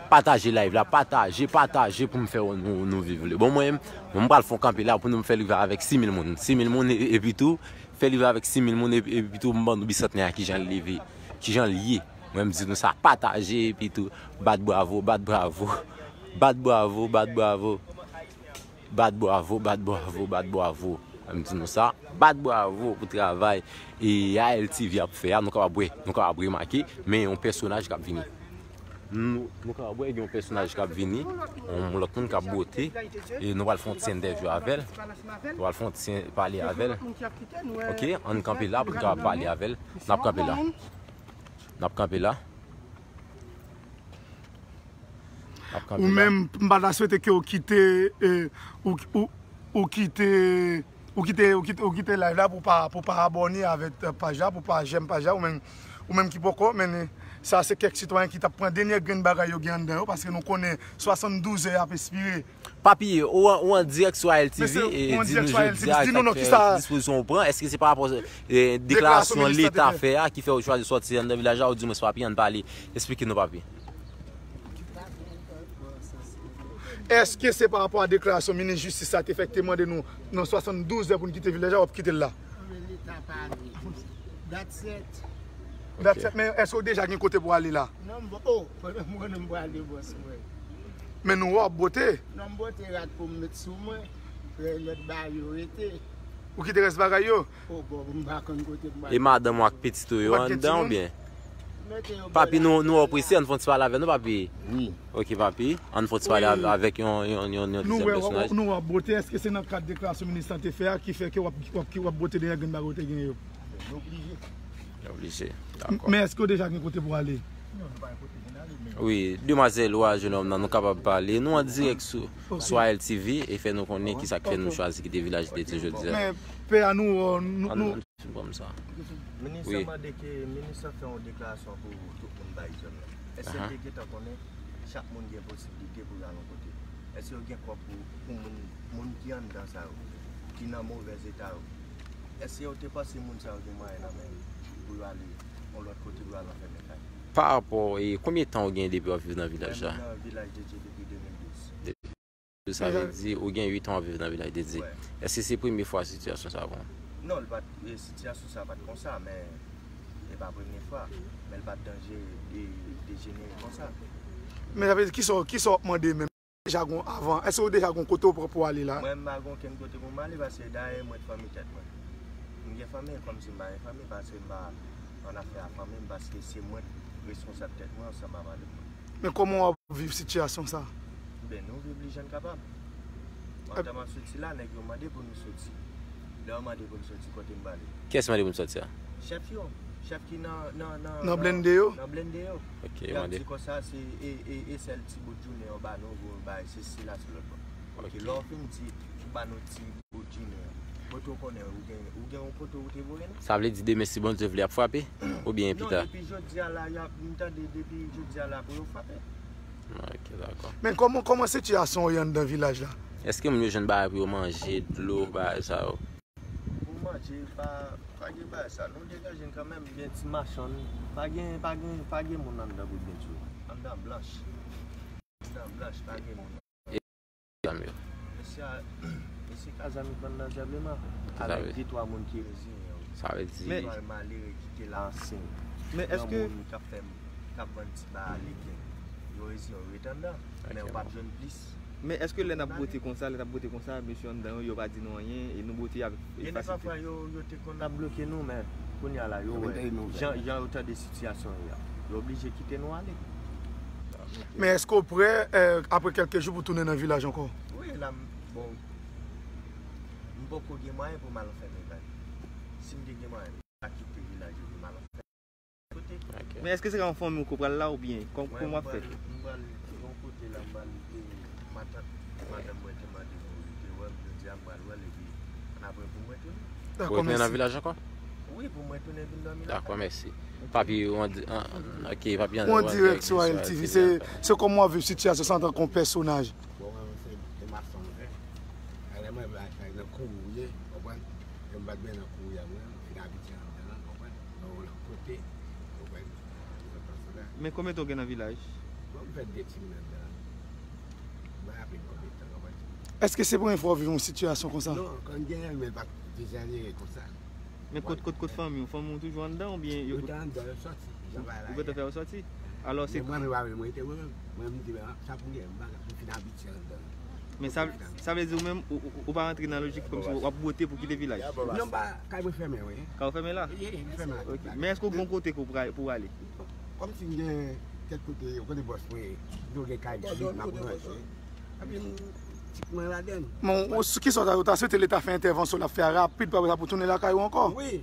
Pataje live la, pataje, pataje pou m fè nou, nou viv li. Bon, mwen, mwen, m pral fè yon kanpe la pou nou fè live avèk sis mil moun. Sis mil moun, e- epi tou, fè live avèk sis mil moun, epi, epi tou, m ban nou bisantnè a kijan l leve, kijan l ye. Mwen, m di nou sa, pataje, epi tou, bat bwavo, bat bwavo, bat bwavo, bat bwavo. Bat bwavo, bat bwavo, bat bwavo. M di nou sa, bat bwavo pou travay e A L T V ap fè a. Nou kapab wè, nou kapab remake, men yon pèsonaj k ap vini. Nou, nou kapab wè gen yon pèsonaj k ap vini, yon lòt moun k ap bwote, e nou pral fè yon ti entèvyou avè l. Nou pral fè yon ti pale avè l. Ok, ann kanpe la pou n kapab pale avè l. N ap kanpe la. N ap kanpe la. N ap kanpe la. Ou menm, m pa ta swete ke ou kite, eh, ou, ou, ou kite, ou kite, ou kite, ou kite live la pou pa, pou pa abòne avèk, eh, paj la, pou pa j'aime paj la, ou menm, ou menm ki poko, men, eh, sa se kèk sitwayen ki t ap pran dènyè grenn bagay yo gen anndan yo, paske nou konnen swasanndouz è ap espire. Papi, ou an, ou an dirèk sou A L T V, mesye, e, ou an di dirèk nou sou A L T V, jodi a, di nou non, sa k fè kisa dispozisyon ou pran, èske se pa rapò, e, deklarasyon deklarasyon minis la te Leta fè a ki fè ou chwazi sòti anndan vilaj la, ou di mwen, papi, ann pale, esplike nou, papi. Èske se pa rapò a deklarasyon minis jistis la te fè ki te mande nou nan swasanndouz è pou n kite vilaj la, w ap kite l la? Anben Leta pale. Dat sèt. Dat sèt, men èske w deja gen kote pou ale la? Non, m, oh, pandan m konnen m prale, bòs mwen. Men nou wè w ap bwote. Non, m bwote rad pou m met sou mwen. Lè lòt bagay yo rete. Ou kite rès bagay yo? Oh, bon, m pa konn kote m prale. E madanm ou ak pitit ou yo anndan oubyen? Papi, nou, nou wè w prese, ann fè yon ti pale avè nou, papi. Wi. Ok, papi. Ann fè yon ti pale avèk yon, yon, yon, yon dezyèm pèsonaj. Nou wè w ap bwote, èske se nan kad deklarasyon minis lan te fè a ki fè ke w ap, w ap, w ap bwote dèyè grenn bagay ou te genyen yo? Nou oblije. Nou oblije. Dakò. Men èske w deja gen kote pou ale? Non, nou pa gen kote pou n ale, men wi, demwazèl ou a, jenòm nan, nou kapab pale. Nou an dirèk sou, sou A L T V e fè nou konnen kisa k fè nou chwazi kite Vilaj de Dye jodi a. Men pè a nou, nou, nou, Fin pran m sa. Minis lan mande ke minis lan fè yon deklarasyon pou tout moun bay zòn nan. Èske l te gentan konnen chak moun gen posiblite pou y al yon kote? Èske yo gen kòb pou, pou moun, moun ki anndan sa yo, ki nan movèz eta yo? Èske yo te panse moun sa yo gen mwayen nan men yo pou yo ale yon lòt kote pou yo al anfèmen kay? Pa rapò, e, konbyen tan ou gen depi w ap viv nan vilaj la? Mwen, m nan Vilaj de Dye depi de mil douz. Sa vle di, ou gen uit an w ap viv nan Vilaj de Dye. Èske se premye fwa sitiyasyon sa a pran? Non, li pa t, e, sitiyasyon sa a pa t konsa, men e pa premye fwa. Men li pa t danje, e, dejenere konsa. Men sa vle di, kisa, kisa w ap mande menm? Deja gon avan, èske w deja gon kote w pran pou w ale la? Mwen, m pa gen okenn kote pou m ale, paske dayè mwen t fanmi tèt mwen. M gen fanmi, e kòmsi m pa gen fanmi, paske m pa an afè a fanmi m, paske se mwen k responsab tèt mwen ansanm a madanm mwen. Men kòman w ap viv sitiyasyon sa? Ben, nou viv li jan n kapab. Antan m ap soti la, nèg yo mande pou nou soti. Lè yo mande pou nou soti, kote m prale? Kiyès mande pou nou soti a? Chèf yo. Chèf ki nan, nan, nan, nan blende yo? Nan blende yo. Ok, yo mande. Y ap di konsa, se, e, e, e sèl ti bout jounen yo ba nou, pou bay sesi la, se lòt bò. Ok, lè w fin di, ou ba nou ti Ou di nou, kote w konnen, ou gen, ou gen yon kote ou te voye nou? Sa vle di demen, si Bondye vle, y ap frape? Oubyen pita? Non, depi jodi a la, y ap, m tande depi jodi a la pou yo frape. Ok, dakò. Men kòman, kòman sitiyasyon yo ye anndan vilaj la? Èske moun yo jwenn bagay pou yo manje, dlo, bagay sa yo? Pou manje, pa, pa gen bagay sa. Nou degaje n kanmenm, gen ti machann. Pa gen, pa gen, pa gen moun anndan pou byen di w. Anndan blanch. Anndan blanch, pa gen moun. Zanmi yo. Mesye a, mesye Kazami pran nan zèb li man. Avèk de twa moun ki reziyen yo. Sa vle di. Men malere ki te la ansyen. Men èske moun k ap fè, k ap vann ti ba legen. Yo reziyen yo ret anndan. Men yo p ap jwenn plis. Men èske lè n ap bwote konsa, lè n ap bwote konsa, mesye anndan yo, yo pa di nou anyen, e nou bwote avèk fasilite? Gen de pafwa yo, yo te konn ap bloke nou, men kounye a la, yo wè jan, jan yo tande sitiyasyon an ye a, yo oblije kite nou ale. Men èske w prè, eh, apre kèlke jou pou tounen nan vilaj ankò? Wi, la m, bon, m poko gen mwayen pou m al anfèmen kay. Si m te gen mwayen, m ta kite vilaj epi m al anfèmen kote. Men èske se ka yon fanmi w ke w pral la oubyen kòm, kòman w ap fè? M pral yon kote la, m pral, eh, matant, madanm mwen te mande m pou l te wè m, jodi a m pral wè l epi ann apre pou mwen tounen. Dakò, mèsi. Pou w tounen nan vilaj ankò? Wi, pou mwen tounen vin dòmi lakay. Dakò, mèsi. Papi, w an di-, an, ok, papi, an dirèk sou A L T V. Se, se kòman w ap viv sitiyasyon sa antanke yon pèsonaj? Bon, mwen, se, se mason mwen. Alè mwen, nan kouri, w konprann? Mwen pa t byen nan kouri a mwen, m fin abitye anndan an, w konprann? Nan yon lòt kote, w konprann? Mwen pase la. Men konbyen tan w gen nan vilaj? Bon, m fè de timoun anndan an. M pa raple m konbyen tan, w konprann? Èske se premye fwa w viv yon sitiyasyon konsa? Non, konn genyen, men pa dezanyere konsa. Men kot, kot, kot fanmi w? Fanmi w toujou anndan oubyen yo... Yo te anndan, yo sòti. Jan bagay la ye. Ou gentan fè yo sòti? Alò, se... Men mwen menm, mwen menm, mwen te mwen menm, mwen m di, "Ah, sa pou m gen, m pa, m fin abitye anndan." Men sa, sa vle di ou menm, ou, ou, ou pa rantre nan lojik kòmsi w ap bwote pou kite vilaj? Non, m pa, kay mwen fèmen, wi. Kay ou fèmen la? Wi, m fèmen la. Ok. Men èske w gen yon kote ke w pra-, pou w ale? Kòmsi m gen kèk kote, kote bòs mwen ye, m gen kay m ap manje. Epi m, ti mwen ladann. Bon, ou, kisa w ta, ou ta swete Leta fè entèvansyon l ap fè a rapid, pa pou tounen lakay ou ankò? Wi.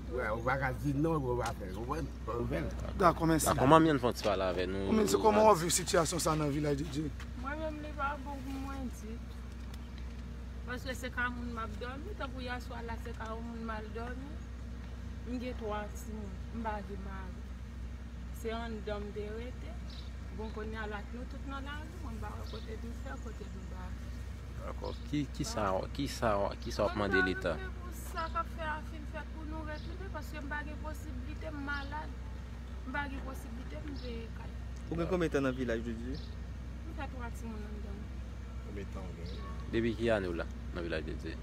Wi, ou pa ka di non, ou pa fè l, ou konprann? Ou fè l. Dakò, mèsi. Dakò, manmi, ann fè yon ti pale avè nou. Manmi, se kòman w ap viv sitiyasyon sa nan Vilaj de Dye? Mwen menm, li pa bon pou mwen ditou. Paske se ka moun m ap dòmi, tankou yèswa la, se ka yon moun m al dòmi. M gen twa timoun, m pa gen mari. Se anndan m te rete. Bon, kounye a la, nou tout nan lari, mwen m pa wè kote nou fè, kote nou ba. Dakò. Ki, ki sa, ki sa, ki sa w ap mande Leta? Mwen pa mande pou sa k ap fè a fin fèt pou nou retounen, paske m pa gen posiblite, m malad. M pa gen posiblite pou m peye kay. Ou gen konbyen tan nan Vilaj de Dye? M fè twa timoun anndan. Konbyen tan w genyen? Depi ki ane w la, nan Vilaj de Dye?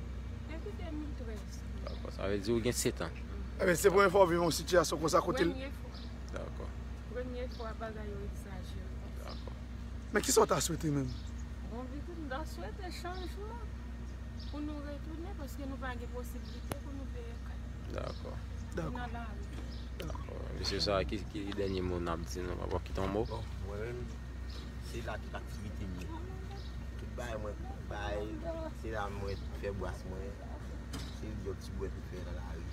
Depi de mil trèz. Dakò, sa vle di ou gen sèt an. Ebyen, se premye fwa w viv yon sitiyasyon konsa kote l... Premye fwa. Dakò. Premye fwa bagay yo egzajere konsa. Dakò. Men kisa w ta swete menm? Bon, Vicky, m ta swete chanjman pou nou retounen, paske nou pa gen posiblite pou nou peye kay. Dakò. Nou nan lari. Dakò. Mesye sa, ki, ki dènye mo n ap di nou? W ap kite yon mo? Bon, mwen menm, se la tout aktivite m ye. Tout bagay mwen bay, se la mwen fè bras mwen. Se yon ti bwèt m fè nan lari.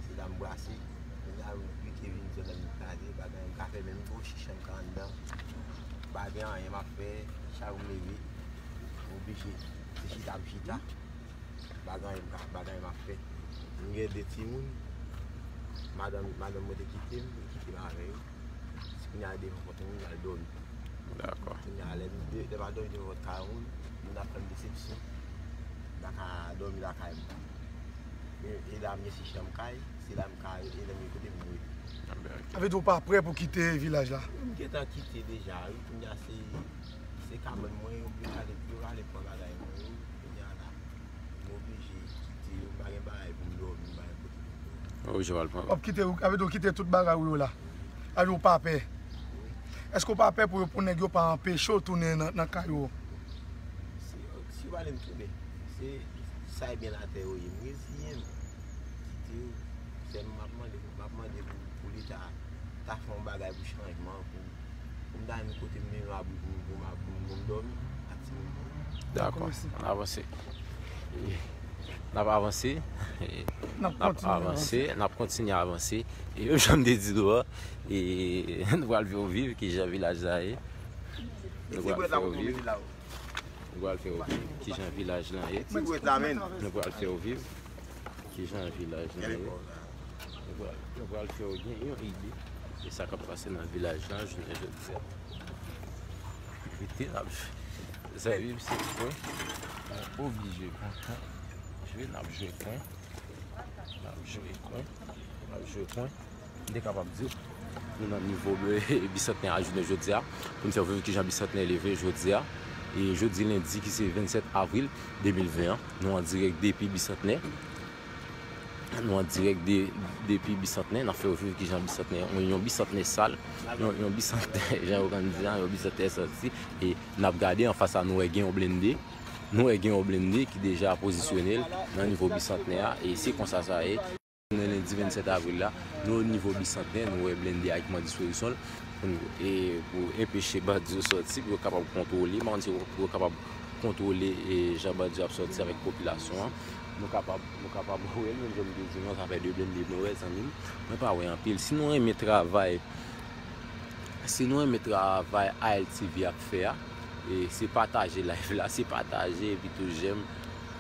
Se la m brase. Kounye a m pike vin zòn nan vin kraze, bagay m ka fè menm gwo chicha m ka anndan. Pa gen anyen m ap fè, chak jou m leve, m oblije se chita m chita. Bagay m ka, bagay m ap fè. M gen de timoun, madanm, madanm mwen te kite m, li kite m avè yo. Se kounye a devan pòt moun, m al dòmi. Dakò. Kounye a, lè m de-, lè m al dòmi devan pòt kay moun, moun ap fè m desepsyon. M pa ka dòmi lakay m. E, e la m gen se chanm kay, se la m ka, e la m gen kote pou m rete. Sa vle di ou pa prè pou kite vilaj la? M gentan kite deja, wi. Kounye a se, se ka mwen, mwen, yo vle ale, yo ale pran bagay mwen, wi. Kounye a la, m oblije kite yo, m pa gen bagay pou m dòmi, m pa gen kote pou m dòmi. Ou oblije pral pran. W ap kite, sa vle di ou kite tout bagay ou yo la? Sa vle di ou pa pè? Wi. Èske ou pa pè pou yo, pou nèg yo pa anpeche w tounen nan, nan kay ou? Si yo, si yo pa vle m tounen, se sa e byen atè yo ye, m reziyen m. Kite yo, sèlman m ap mande, m ap mande pou, pou Leta ta fè yon bagay pou chanjman, pou, pou m ta jwenn kote m menm abri pou m, pou m, pou m, pou m dòmi ak timoun mwen. Dakò, dakò, mèsi. Ann avanse. N ap avanse. N ap kontinye avanse. N ap kontinye avanse. E menm jan m te di nou an, e, nou pral fè w viv kijan vilaj la ye. Nou pral fè w viv. Nou pral fè w viv kijan vilaj lan ye. Nou pral fè w viv kijan vilaj lan ye. Nou pral, nou pral fè w gen yon ide de sa k ap pase nan vilaj lan jounen jodi a. Rete, n ap jwe. Zè, wi, se pwen. Nou oblije pran jwe, n ap jwe pwen. N ap jwe pwen. N ap jwe pwen. M te kapab di w, nou nan nivo, e, bisantnè a jounen jodi a. Pou n fè w viv kijan bisantnè leve jodi a. E jodi lendi ki se vennsèt avril de mil ven an, nou an dirèk depi bisantnè. Nou an dirèk de, depi bisantnè, n ap fè w viv kijan bisantnè, yon, yon bisantnè sal, yon, yon bisantnè, jan yo konn di a, yon bisantnè sòti, e n ap gade anfas a nou wè gen yon blende, nou wè gen yon blende ki deja pozisyone l nan nivo bisantnè a, e se konsa sa ye. Jounen lendi vennsèt avril la, nou nivo bisantnè, nou wè blende a ki pran dispozisyon l pou, e, pou enpeche bandi yo sòti, pou yo kapab kontwole, m pa konn si pou yo kapab kontwole, e, jan bandi yo ap sòti avèk popilasyon an. Nou kapab, nou kapab wè l, menm jan m te di nou an, sa fè de blende nou wè, zanmi m. Mwen pa wè anpil. Si nou renmen travay, si nou renmen travay A L T V ap fè a, e, se pataje live la, se pataje, epi tou jèm,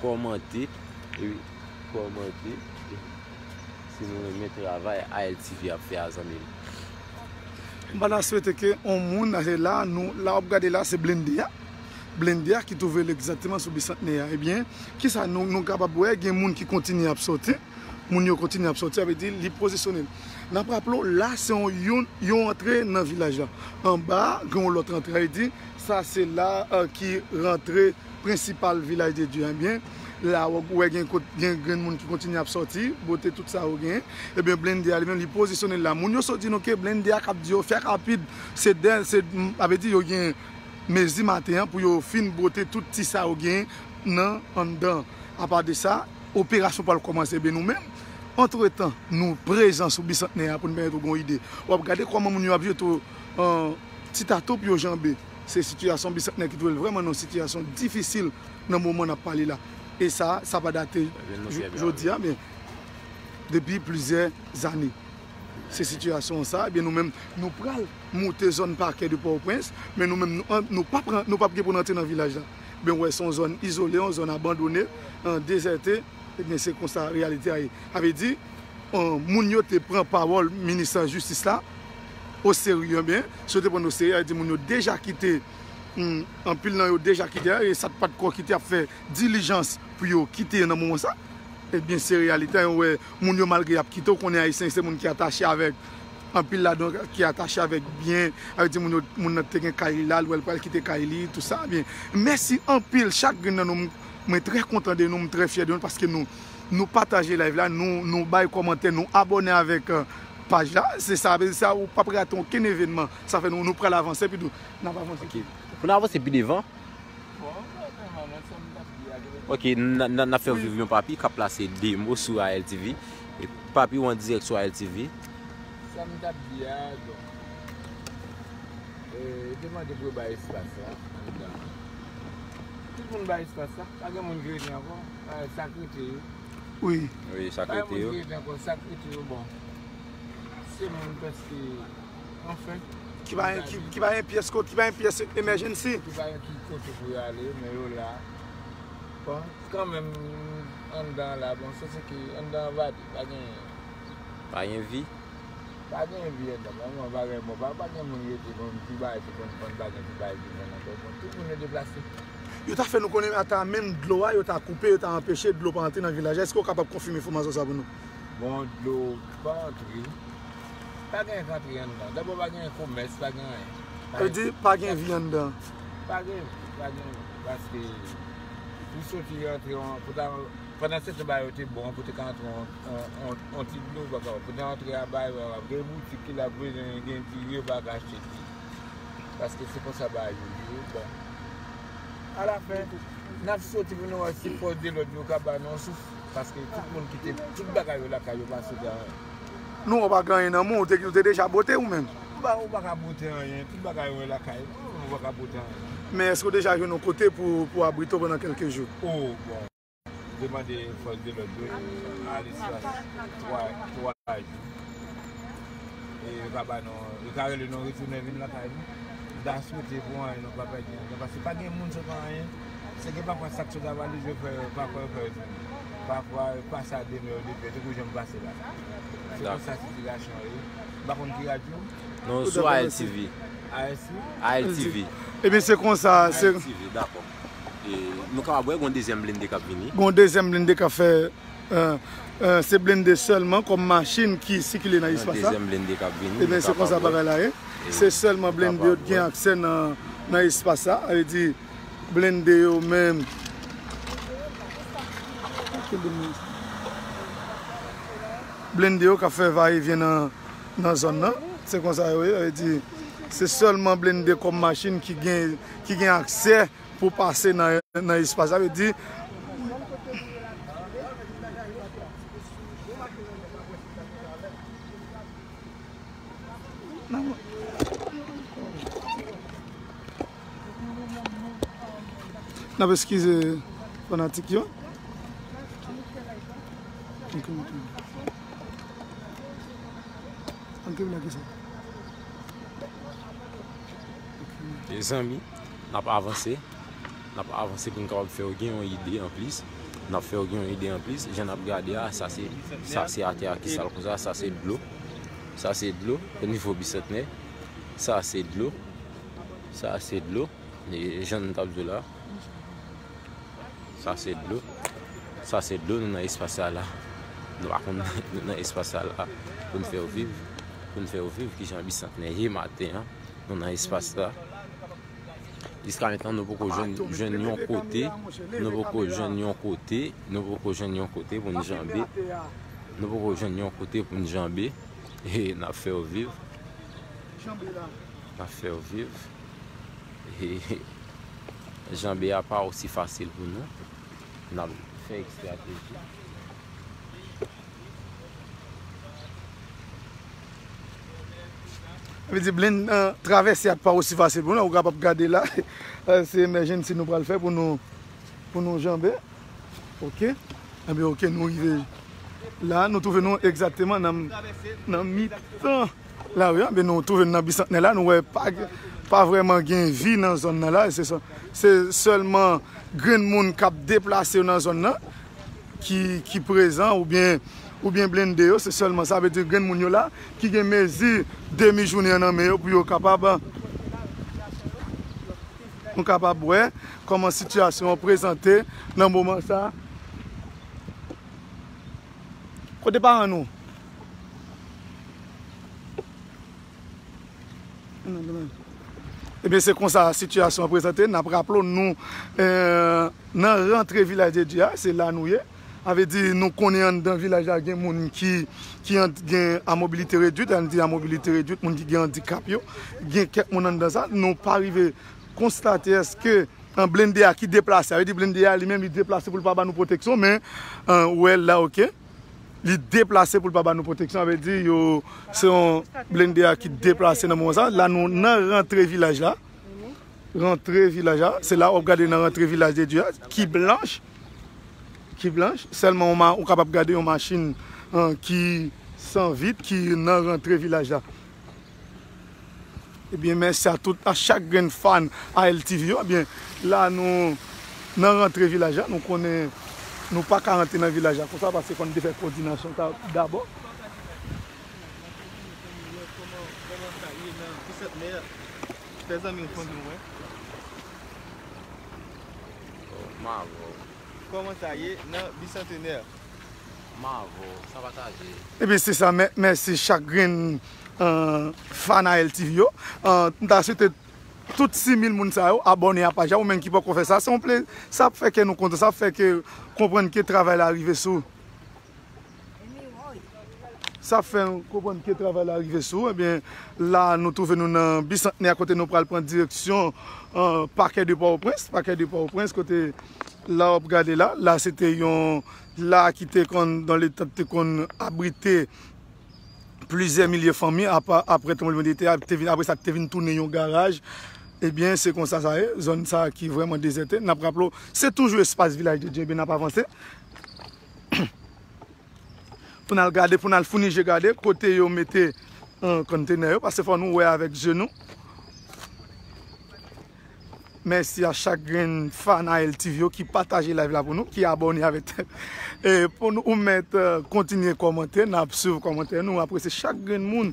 kòmante, e, kòmante. Si nou renmen travay A L T V ap fè a, zanmi m. M pa ta swete ke on moun, se la, nou, la w ap gade la, se blende a. Blende a ki twouve l egzakteman sou bisantnè a. Ebyen, kisa nou, nou kapab wè, gen moun ki kontinye ap sòti. Moun yo kontinye ap sòti, sa vle di li pozisyone l. N ap raple w, la se yon, yon, yon antre nan vilaj la. Anba a, gen yon lòt antre, sa vle di, sa se la, e, ki rantre prensipal Vilaj de Dye a. Ebyen, la w wè gen kot, gen grenn moun ki kontinye ap sòti, bote tout sa yo genyen. Ebyen, blende a li menm, li pozisyone l la. Moun yo sot di nou ke blende a k ap di yo fè rapid, se dè, se, m, sa vle di yo gen mezi maten an pou yo fin bote tout ti sa yo genyen nan anndan. Apa de sa, operasyon pral kòmanse. Ebyen, nou menm, antretan, nou prezan sou Bisantnè a pou n pèmèt ou gen yon ide. W ap gade kòman moun yo ap jete w, e, ti tato pou yo janbe. Se sitiyasyon Bisantnè ki twouve l vrèman nan yon sitiyasyon difisil nan moman n ap pale la. E sa, sa pa date jodi a, men depi plizyè zane. Se sitiyasyon sa, ebyen nou menm, nou pral moute zòn Pakè de Pòtoprens, men nou menm, nou, nou p ap, nou p ap gen pou n rantre nan vilaj la. Ebyen, w wè, se yon zòn izole, yon zòn abandone, e, dezète, ebyen, se konsa reyalite a ye. Sa vle di, e, moun yo te pran pawòl minis jistis la oserye, ebyen, si yo te pran l oserye, sa vle di moun yo deja kite, hmm, anpil nan yo deja kite, e sa t pa t ko kite ap fè dilijans pou yo kite nan moman sa. Ebyen, se reyalite a, w wè, moun yo malgre y ap kite, w konnen Ayisyen se moun ki atache avèk, anpil ladan yo ki atache avèk byen, sa vle di moun yo, moun nan te gen kay li la, l wè l pral kite kay li, tou sa, byen. Mèsi anpil, chak grenn nan nou, m, mwen trè kontan de nou, m trè fyè de nou, paske nou, nou pataje live la, nou, nou bay kòmantè, nou abòne avèk, e, paj la, se sa, se sa, ou p ap rate okenn evènman, sa fè nou, nou pral avanse, epi tou, n ap avanse. Ok. Pou n avanse pi devan, Ok, n, n, n ap fè w viv yon papi k ap plase de mo sou A L T V. E papi, w an dirèk sou A L T V. Sa m t ap di a, donk, e, yo te mande pou yo bay espas la anndan. Tout moun bay espas la, pa gen moun ki rete ankò. E, sa k rete yo. Wi. Wi, sa k rete yo. Pa gen moun ki rete ankò, sa k rete yo, bon. Se moun prèske Anfen. Ki pa gen, ki, ki pa gen pyès kot, ki pa gen pyès emergency. Ki pa gen ki kote pou yo ale, men yo la. Bon, kanmenm, anndan an la, bon, se, se ki anndan an vade, pa gen. Pa gen vi. Pa gen vi anndan, bon, bon, pa gen, bon, pa, pa gen moun rete, bon, pou bay, pou, pou, pou pa gen, pou bay, pou vann ankò. Bon, tout moun yo deplase. Yo ta fè nou konnen ata menm dlo a, yo ta koupe, yo ta anpeche dlo pa antre nan vilaj la. Èske w kapab konfime enfòmasyon sa pou nou? Bon, dlo pa antre. Pa gen k antre anndan. Dabò, pa gen komès, pa gen anyen. Sa vle di, pa gen vi anndan. Pa gen vi, pa gen vi. Paske pou soti rantre, pou ta, pandan se tan bagay yo te bon, pou te ka antre on, on, on, on ti dlo, pa kapab. Pou te antre a bay, pa kapab. Gen boutik ki la, pou gen ti repa ka achte ti. Paske se konsa bagay yo ye, bon. Alafen, n ap soti pou nou wè si fòs de lòd yo ka ba nou yon souf. Paske tout moun kite tout bagay yo lakay yo, pa soti anyen. Nou, ou pa gen anyen nan men w, ou te, ou te deja bote ou menm? Ou pa, ou pa ka bote anyen, tout bagay ou lakay ou, ou pa ka bote anyen. Men èske w deja jwenn yon kote pou, pou abrite w pandan kèlke jou? O, bon. Demande fòs de lòd yo al espas twa, twa jou. E yo ka ba nou, yo ka rele nou retounen vin lakay nou. M ta swete pou anyen nou pa pèdi anyen, paske pa gen moun sot anyen. Se gen pafwa sa k sot a valiz yo fè, pafwa yo fè retounen. Pafwa yo pase a demen yo deplete kou jan m pase la. Se konsa sitiyasyon an ye. M pa konn ki radyo. Non, sou A L T V. A L T V. Ebyen, se konsa, se. A L T V, dakò. E nou kapab wè gon dezyèm blende k ap vini. Gon dezyèm blende k ap fè, euh, euh, se blende sèlman kòm machin ki sikile nan espas la. Dezyèm blende k ap vini. Ebyen, se konsa bagay la ye. Se sèlman blende yo ki gen aksè nan, nan espas la. Sa vle di, blende yo menm. Blende yo k ap fè vayevyen nan, nan zòn nan. Se konsa yo ye, sa vle di, se sèlman blende kòm machin ki gen, ki gen aksè pou pase nan, nan espas. Sa vle di, n ap eskize fanatik yo. Antre la ki sa. Mezanmi, n ap avanse. N ap avanse pou n kapab fè w gen yon ide anplis. N ap fè w gen yon ide anplis. Jan n ap gade a, sa se, sa se atè a ki sal konsa, sa se dlo. Sa se dlo, o nivo Bisantnè. Sa se dlo. Sa se dlo. E jan n t ap di w la. Sa se dlo. Sa se dlo, nou nan espas sa la. Nou pa konn nou nan espas sa la. Pou n fè w viv. Pou n fè w viv kijan Bisantnè ye maten an. Nou nan espas la. Jiska mentnan, nou poko jwenn, jwenn yon kote. Nou poko jwenn yon kote. Nou poko jwenn yon kote pou n janbe. Nou poko jwenn yon kote pou n janbe. E n ap fè w viv. N ap fè w viv. E janbe a pa osi fasil pou nou. N ap fè estrateji. Vle di, blen, euh, travèse a pa osi fasil pou nou. Ou kapab gade la. Euh, se emergency nou pral fè pou nou, pou nou janbe. Ok. Ebyen, ok, nou rive la. Nou twouve nou egzakteman nan, nan mitan lari a. Ebyen, nou twouve nou nan Bisantnè la. Nou wè pa, pa vrèman gen vi nan zòn nan la. Se, se sèlman grenn moun k ap deplase yo nan zòn nan ki, ki prezan oubyen, oubyen blende yo. Se sèlman, sa vle di grenn moun yo la ki gen mezi demi jounen an nan men yo pou yo kapab, nou kapab wè kòman sitiyasyon an prezante nan moman sa. Kote paran nou? Ebyen, se konsa sitiyasyon an prezante. N ap raple w, nou, eh, nan rantre Vilaj de Dye a, se la nou ye. Sa vle di, nou konnen anndan vilaj la gen moun ki, ki an, gen a mobilite redwit, ann di a mobilite redwit, moun ki gen andikap yo, gen kèk moun anndan sa. Nou pa rive konstate èske, eh, blende a ki deplase, sa vle di blende a li menm li deplase pou l pa ba nou pwoteksyon, men, eh, ou wè l la, ok. Li deplase pou l pa ba nou pwoteksyon, sa vle di yo, se yon blende a ki deplase nan moman sa. La nou nan rantre vilaj la. Rantre vilaj la, se la w ap gade nan rantre Vilaj de Dye a, ki blanch, ki blanch, sèlman yon ma-, ou kapab gade yon machin, eh, ki san vit, ki nan rantre vilaj la. Ebyen, mèsi a tout, a chak grenn fan A L T V yo. Ebyen, la nou nan rantre vilaj la, nou konnen nou pa ka rantre nan vilaj la konsa, paske fò n te fè kòdinasyon ta-, dabò. Kòman, kòman sa ye nan Bisantnè? Fè zanmi w fon nou wè. Oh, m avè w. Kòman sa ye nan Bisantenè? M avè w, sa pataje. Ebyen, se sa, mè-, mèsi chak grenn, eh, fan A L T V yo. Eh, m ta swete tout sis mil moun sa yo abòne a paj la, ou menm ki poko fè sa, se yon ple-, sa ap fè kè nou kontan, sa ap fè ke konprann ke travay la rive sou. Sa fè n konprann ke travay la rive sou. Ebyen, la, nou twouve nou nan Bisantnè a, kote nou pral pran direksyon, eh, Pakè de Pòtoprens, Pakè de Pòtoprens, kote la w ap gade la. La, se te yon, la ki te konn, nan letan te konn abrite plizyè milye fanmi, apa-, apre tranblemanntè a, te vin, apre sa, te vin tounen yon garaj. Ebyen, se konsa sa ye. Zòn sa ki vrèman dezète. N ap raple w, se toujou espas Vilaj de Dye, ebyen, n ap avanse. Pou n al gade, pou n al founi je gade kote yo mete, eh, konntenè yo, paske fò nou wè avèk je nou. Mèsi a chak grenn fan A L T V yo ki pataje live la pou nou, ki abòne avèk, e pou nou, ou mèt, eh, kontinye kòmante, n ap swiv kòmantè nou, apresye chak grenn moun.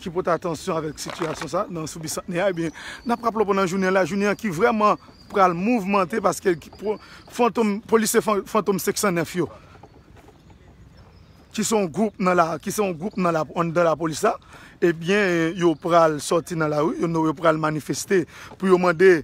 ki pote atansyon avèk sitiyasyon sa nan sou Bisantnè a, ebyen, n ap raple w pandan jounen la, jounen an ki vrèman pral mouvmante paske ki po-, fantom, polisye fan-, fantom senk san nèf yo ki se yon gwoup nan la, ki se yon gwoup nan la, anndan lapolis la, ebyen, yo pral sòti nan lari, yo, yo pral manifeste pou yo mande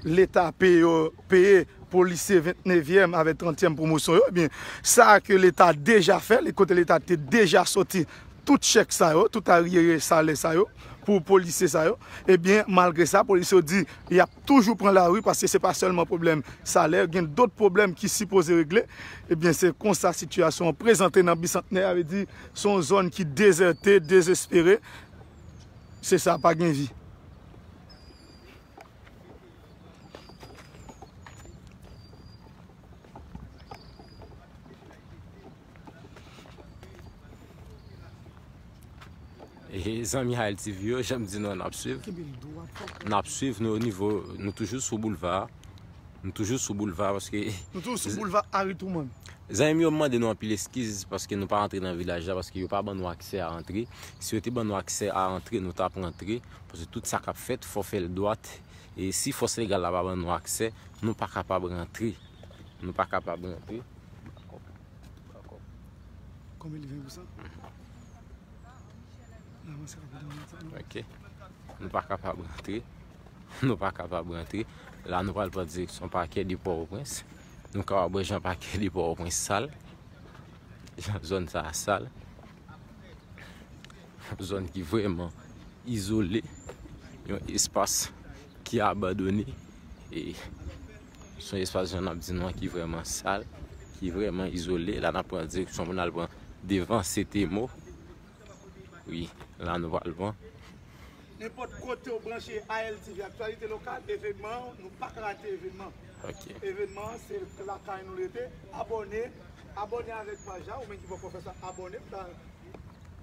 Leta peye yo, peye polisye vennnevyèm avèk trantyèm pwomosyon yo. Ebyen, sa ke Leta deja fè, kote Leta te deja sòti tout chèk sa yo, tout aryere salè sa yo, pou polisye sa yo, ebyen, malgre sa, polisye yo di y ap toujou pran lari paske se pa sèlman pwoblèm salè, gen dòt pwoblèm ki sipoze regle. Ebyen, se konsa sitiyasyon an prezante nan Bisantnè, sa vle di, se yon zòn ki dezète, dezespere. Se sa, pa gen vi. E zanmi Haïl T V yo, jan m di nou an, n ap swiv. Kenbe l dwat, fòk. N ap swiv nou o nivo, nou toujou sou boulva. Nou toujou sou boulva paske Nou toujou sou boulva Harry Truman. Zanmi m yo mande nou anpil eskiz paske nou pa rantre nan vilaj la, paske yo pa ban nou aksè a antre. Si yo te ban nou aksè a antre, nou t ap rantre. Paske tout sa k ap fèt, fò fè l dwat. E si fòs legal la pa ban nou aksè, nou pa kapab rantre. Nou pa kapab rantre. Konbyen li vin pou sa? Ok. Nou pa kapab rantre. Nou pa kapab rantre. La, nou pral pran direksyon pakè de Pòtoprens. Nou kapab wè jan pakè de Pòtoprens sal. Jan zòn sa a sal. Zòn ki vrèman izole. Yon espas ki abandone. E se yon espas, jan n ap di nou an, ki vrèman sal, ki vrèman izole. La, n ap pran direksyon pou n al pran devan Setemo. Wi, la nou pral pran. Nenpòt kote w branche A L T V, aktyalite lokal, evènman, nou pa ka rate evènman. Ok. Evènman an, se lakay nou l rete. Abòne, abòne avèk paj la, ou menm ki poko fè sa, abòne.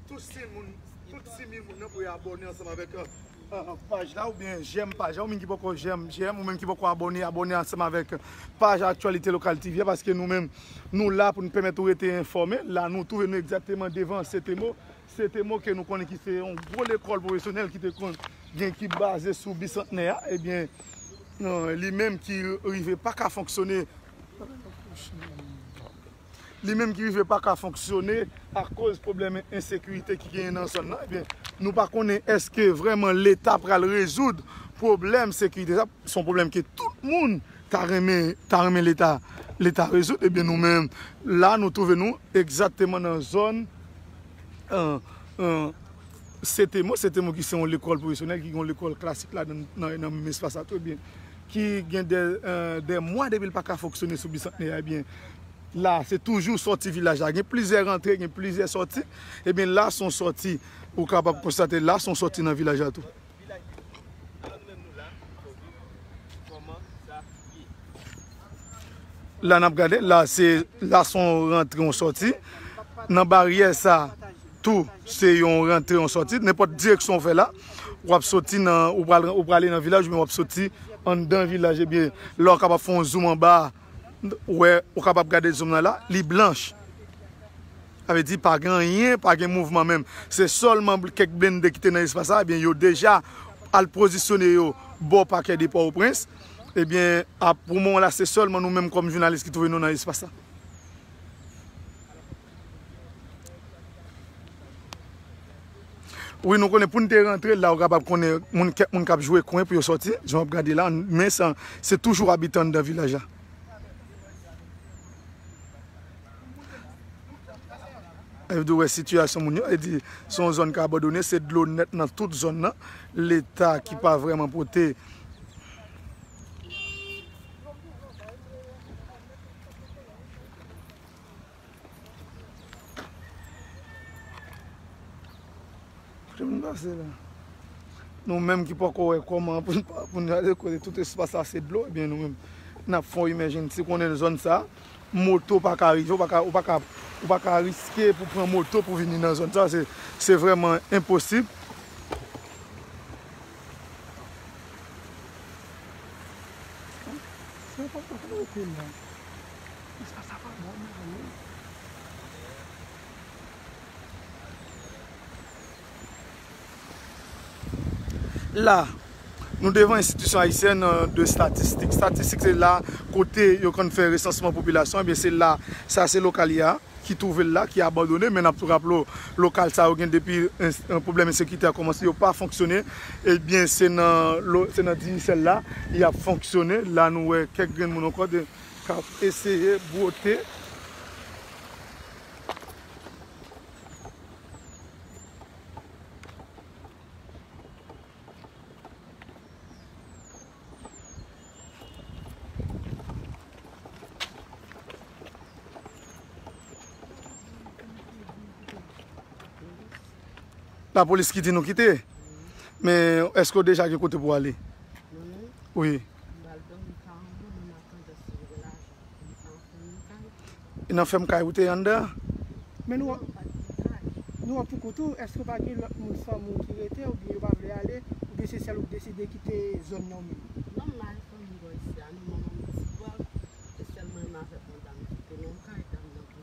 Tout sis mil moun, tout sis mil moun nan pou yo abòne ansanm avèk, euh, euh, paj la, oubyen jèm paj la, ou menm ki poko jèm, jèm, ou menm ki poko abòne, abòne ansanm avèk paj Aktyalite Lokal T V a, paske nou menm, nou la pou nou pèmèt ou rete enfòme. La, nou twouve nou egzakteman devan Setemo. Setemo ke nou konnen ki se yon gwo lekòl pwofesyonèl ki te konn gen, ki baze sou Bisantnè a, ebyen, euh, li menm ki rive pa ka fonksyone. Li menm ki rive pa ka fonksyone akoz pwoblèm ensekirite ki genyen nan zòn nan, ebyen, nou pa konnen èske vrèman Leta pral rezoud pwoblèm sekirite sa. Se yon pwoblèm ke tout moun ta renmen, ta renmen Leta, Leta rezoud. Ebyen, nou menm, la, nou twouve nou egzakteman nan zòn, euh, euh, Setemo, Setemo ki se yon lekòl pwofesyonèl, ki gen yon lekòl klasik la nan, nan, nan menm espas la tou, ebyen, ki gen de, euh, de mwa depi l pa ka fonksyone sou Bisantnè a, ebyen, la, se toujou sòti vilaj la. Gen plizyè rantre, gen plizyè sòti. Ebyen, la, se yon sòti, ou kapab konstate, la, se yon sòti nan vilaj la tou. La n ap gade, la se, la se yon rantre, yon sòti. Nan baryè sa, tou, se yon rantre, yon sòti. Nenpòt direksyon w fè la, w ap soti nan, ou pral, ou prale nan vilaj, oubyen w ap soti anndan vilaj, ebyen, la w kapab fè yon zoom anba, ou wè, ou kapab gade zòn nan la, li blanch. Sa vle di pa gen anyen, pa gen mouvman menm. Se sèlman bl-, kèk blende ki te nan espas la, ebyen, yo deja al pozisyone yo bò pakè de Pòtoprens. Ebyen, a, pou moman la, se sèlman nou menm kòm jounalis ki twouve nou nan espas la. Wi, nou konnen pou n te rantre la, ou kapab konnen moun, kèk moun k ap jwe kwen pou yo sòti, jan w ap gade la, men sa, se toujou abitan anndan vilaj la. E w wè sitiyasyon moun yo, e di, se yon zòn ki abandone, se dlo nèt nan tout zòn nan. Leta ki pa vrèman pote. Kote moun pase la? Nou menm ki poko wè kòman pou n pa, pou n gade kote tout espas la se dlo, ebyen nou menm, n ap fè yon emergency, konnen zòn sa, moto pa ka rive, ou pa ka, ou pa ka, ou pa ka riske pou pran moto pou vini nan zòn sa, se, se vrèman enposib. Se pa pou rete la. Espas sa pa bon, men. La, nou devan enstitisyon ayisyèn, euh, de statistik. Statistik se la kote yo konn fè resansman popilasyon, ebyen se la, sa se lokal ya, ki twouve l la, ki abandone, men n ap tou raple w, lokal sa yo gen depi, euh, pwoblèm ensekirite a kòmanse, yo pa fonksyone, ebyen se nan, lo- se nan Digicel la, y ap fonksyone. La nou wè kèk grenn moun ankò de, k ap eseye bwote. Lapolis ki di nou kite. Men èske w deja gen kote pou w ale? Mwen menm? Wi. M pral dòmi ka anwo, men m ap tann si yo gen lajan pou m ka fè yon kay. E nan fèm kay ou te ye anndan? Men nou, nou wè pou kont ou, èske pa gen lòt moun, fanmi w ki rete, oubyen yo pa vle ale, oubyen se sèl ou ki deside kite zòn nan ou menm? Non, m al fanmi m bò isi a, nou manman m ti bò, se sèl mwen menm avèk yon dam ki te nan yon kay, dam nan pou.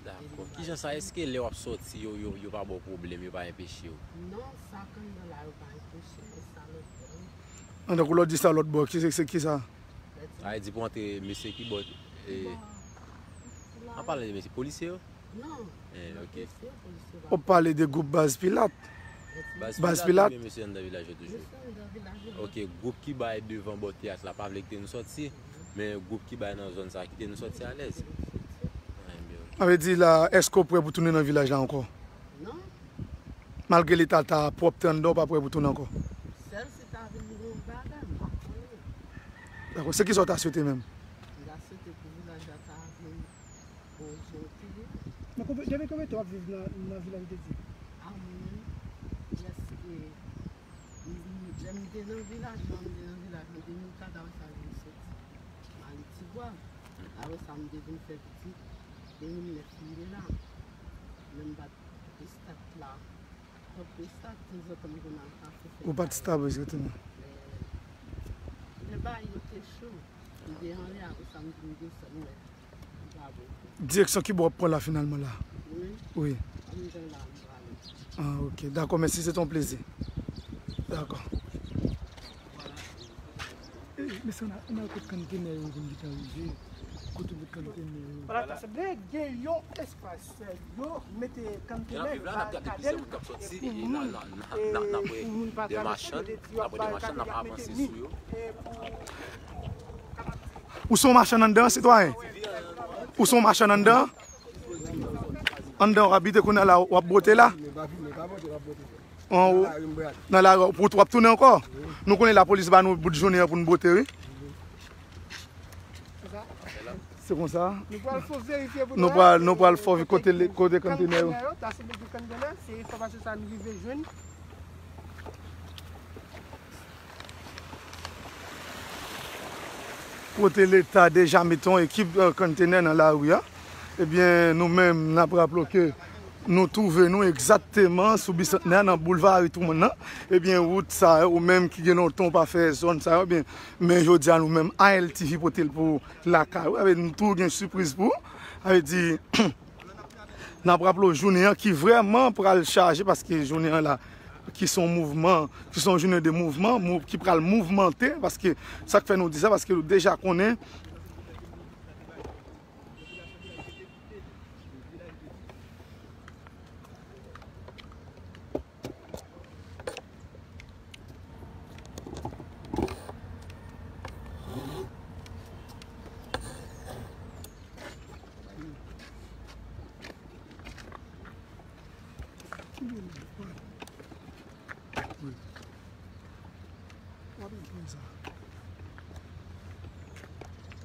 Dakò. Kijan sa, èske lè w ap sòti, yo, yo, yo pa ba w pwoblèm, yo pa enpeche w? Non, sa k anndan la, yo pa enpeche, men sa lòt bò yo. An, tankou lè w di sa lòt bò, ki se, se ki sa? Sa vle di pou antre mesye ki bò, e, an palan de mesye, polisye yo? Non. Eh, ok. Ou pale de gwoup Baz Pilat. Baz Pilat, wi, mesye anndan vilaj yo toujou. Ok, gwoup ki bay devan bò teyat la pa vle kite nou sòti, men gwoup ki bay nan zòn sa kite nou sòti alèz. Ah, ebyen, ok. Sa vle di la, èske w prè pou tounen nan vilaj la ankò? Non. Malgre leta ta pwòpte anndan, w pa prè pou tounen ankò? Sèl si ta vin yon bagay, m pa konnen. Dakò. Se ki sa w ta swete menm? M ta swete pou vilaj la ta vin bon jan l te ye. Men konbyen, depi konbyen tan w ap viv nan, nan vilaj de Dye? A, mwen menm, prèske, m, m, lè m te nan vilaj lan, m te nan vilaj lan de mil kat, apre sa, m soti. M ale Tigwav. Apre sa, m te vin fè pitit. De mil nèf, m te la. Men m pa t estab la. Tankou estab, tanzantan, m konn al kafe fè bagay. Ou pa t estab, egzakteman. Men, men bagay yo te cho. M te anlè, apre sa, m vin desann, men m pa bon. Direksyon ki bò w ap pran la finalman la? Wi. Wi. Anndan la, m prale. Ah, ok. Dakò, mèsi, se te yon plezi. Dakò. Eh, mesye, n a, n a kote kontenè yo vin gentan rive. Kote bout kontenè yo. Voilà, ta sanble gen yon espas, eh, yo mete kontenè, yo barikade l, e pou moun, e pou moun pa travèse, yo te di yo ap barikade l, y ap mete mi, e pou kapab. Ou se yon machann anndan, sitwayen? Ou se yon machann anndan? Anndan w abite kounye a la, w ap bwote la? An, ou, nan lari, w ap tounen ankò? Nou konnen lapolis ba nou bout jounen an pou n bwote, wi. Se konsa. Nou pral fò verifye pou nou wè, nou pral fò kote, kote kontenè yo. Ta sanble gen kontenè, se enfòmasyon sa nou rive jwenn. Kote leta deja mete yon ekip, eh, kontenè nan lari a. Ebyen, nou menm, n ap raple w ke nou twouve nou egzakteman sou Bisantnè a, nan boulva Harry Truman nan. Ebyen, wout sa yo, ou menm ki gen lontan w pa fè zòn sa yo, ebyen, men jodi a, nou menm, A L T V pote l pou lakay ou. Sa vle di, nou tou gen sipriz pou ou. Sa vle di, n ap raple w jounen an ki vrèman pral chaje, paske jounen an la, ki se yon mouvman, ki se yon jounen de mouvman, mou-, ki pral mouvmante, paske sa k fè nou di sa, paske nou deja konnen.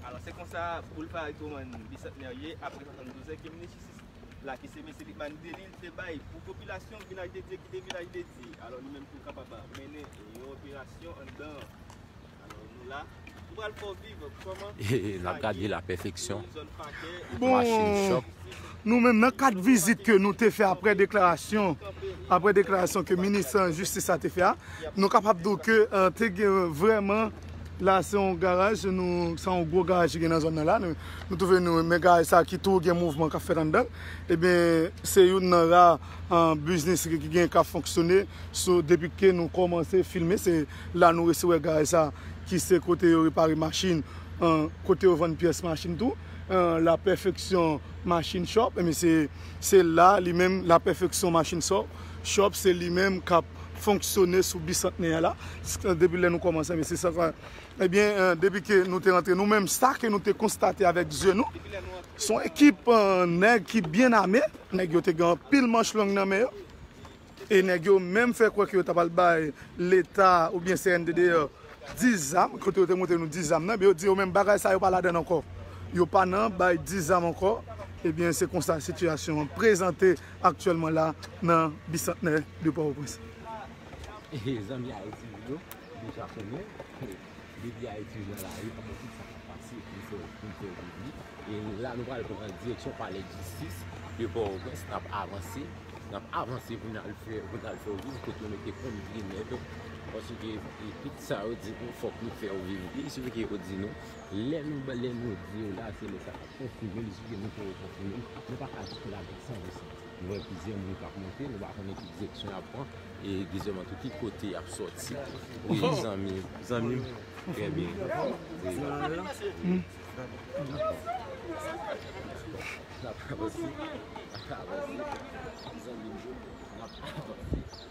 Alò, se konsa, boulva Harry Truman Bisantnè ye, apre swasanndouz an ke minis jistis la, ki se mesye Lucmane Delille, te bay pou popilasyon Vilaj de Dye kite Vilaj de Dye. Alò, nou menm tou kapab mennen yon operasyon anndan. Alò, nou la, nou pral fè w viv kòman n ap gade lapèfeksyon. Bon, machin chòk. Nou menm, nan kad vizit ke nou te fè apre deklarasyon, apre deklarasyon ke minis jistis la te fè a, nou kapab di w ke, eh, te gen vrèman La se yon garaj, nou, se yon gwo garaj ki gen nan zòn nan la. Nou, nou twouve nou, men garaj sa ki tou gen mouvman k ap fèt anndan l. Ebyen, se youn nan ra, an, biznis ki, ki gen k ap fonksyone sou, depi ke nou kòmanse filme. Se la nou resi wè garaj sa ki se kote yo repare machin, an, kote yo vann pyès machin tou. An, La Perfection Machine Shop, ebyen se, se la li menm La Perfection Machine Shop, Shop se li menm k ap fonksyone sou Bisantnè a la. Depi lè nou kòmanse, men se sa, sa Ebyen, eh, depi ke nou te rantre, nou menm, sa ke nou te konstate avèk zye nou, se yon ekip, eh, nèg ki byen ame. Nèg yo te gen anpil manch long nan men yo. E nèg yo menm fè kwè ke yo ta pral bay Leta oubyen C N D D yo dis zam, kote yo te montre nou dis zam nan, men yo di yo menm bagay sa yo pa ladan ankò. Yo pa nan bay dis zam ankò. Ebyen, se konsa sitiyasyon an prezante aktyèlman la nan Bisantnè de Pòtoprens. Zanmi Ayiti yo, deja konnen. Depi Ayiti nan lari, pa gen tout sa k ap pase pou n fè, pou n fè w viv li. E la, nou pral pran direksyon Palè Jistis de Pòtoprens. N ap avanse, n ap avanse pou n al fè, pou n al fè w viv kote yo mete kontenè yo. Paske, e, tout sa yo di nou, fòk nou fè w viv li. Sou ke yo di nou, lè nou, lè nou di yo la, se lè sa k ap konfime li, sou ke nou fè yo konfime li. Nou pa ka jis lage san resanti. Nou wè plizyè moun k ap monte, nou pa konnen ki direksyon y ap pran, e plizyè moun tou ki kote y ap sòti. Wi, zanmi, zanmi m, trè byen. Wi, wi. N ap avanse, n ap avanse. Zanmi m yo, n ap avanse.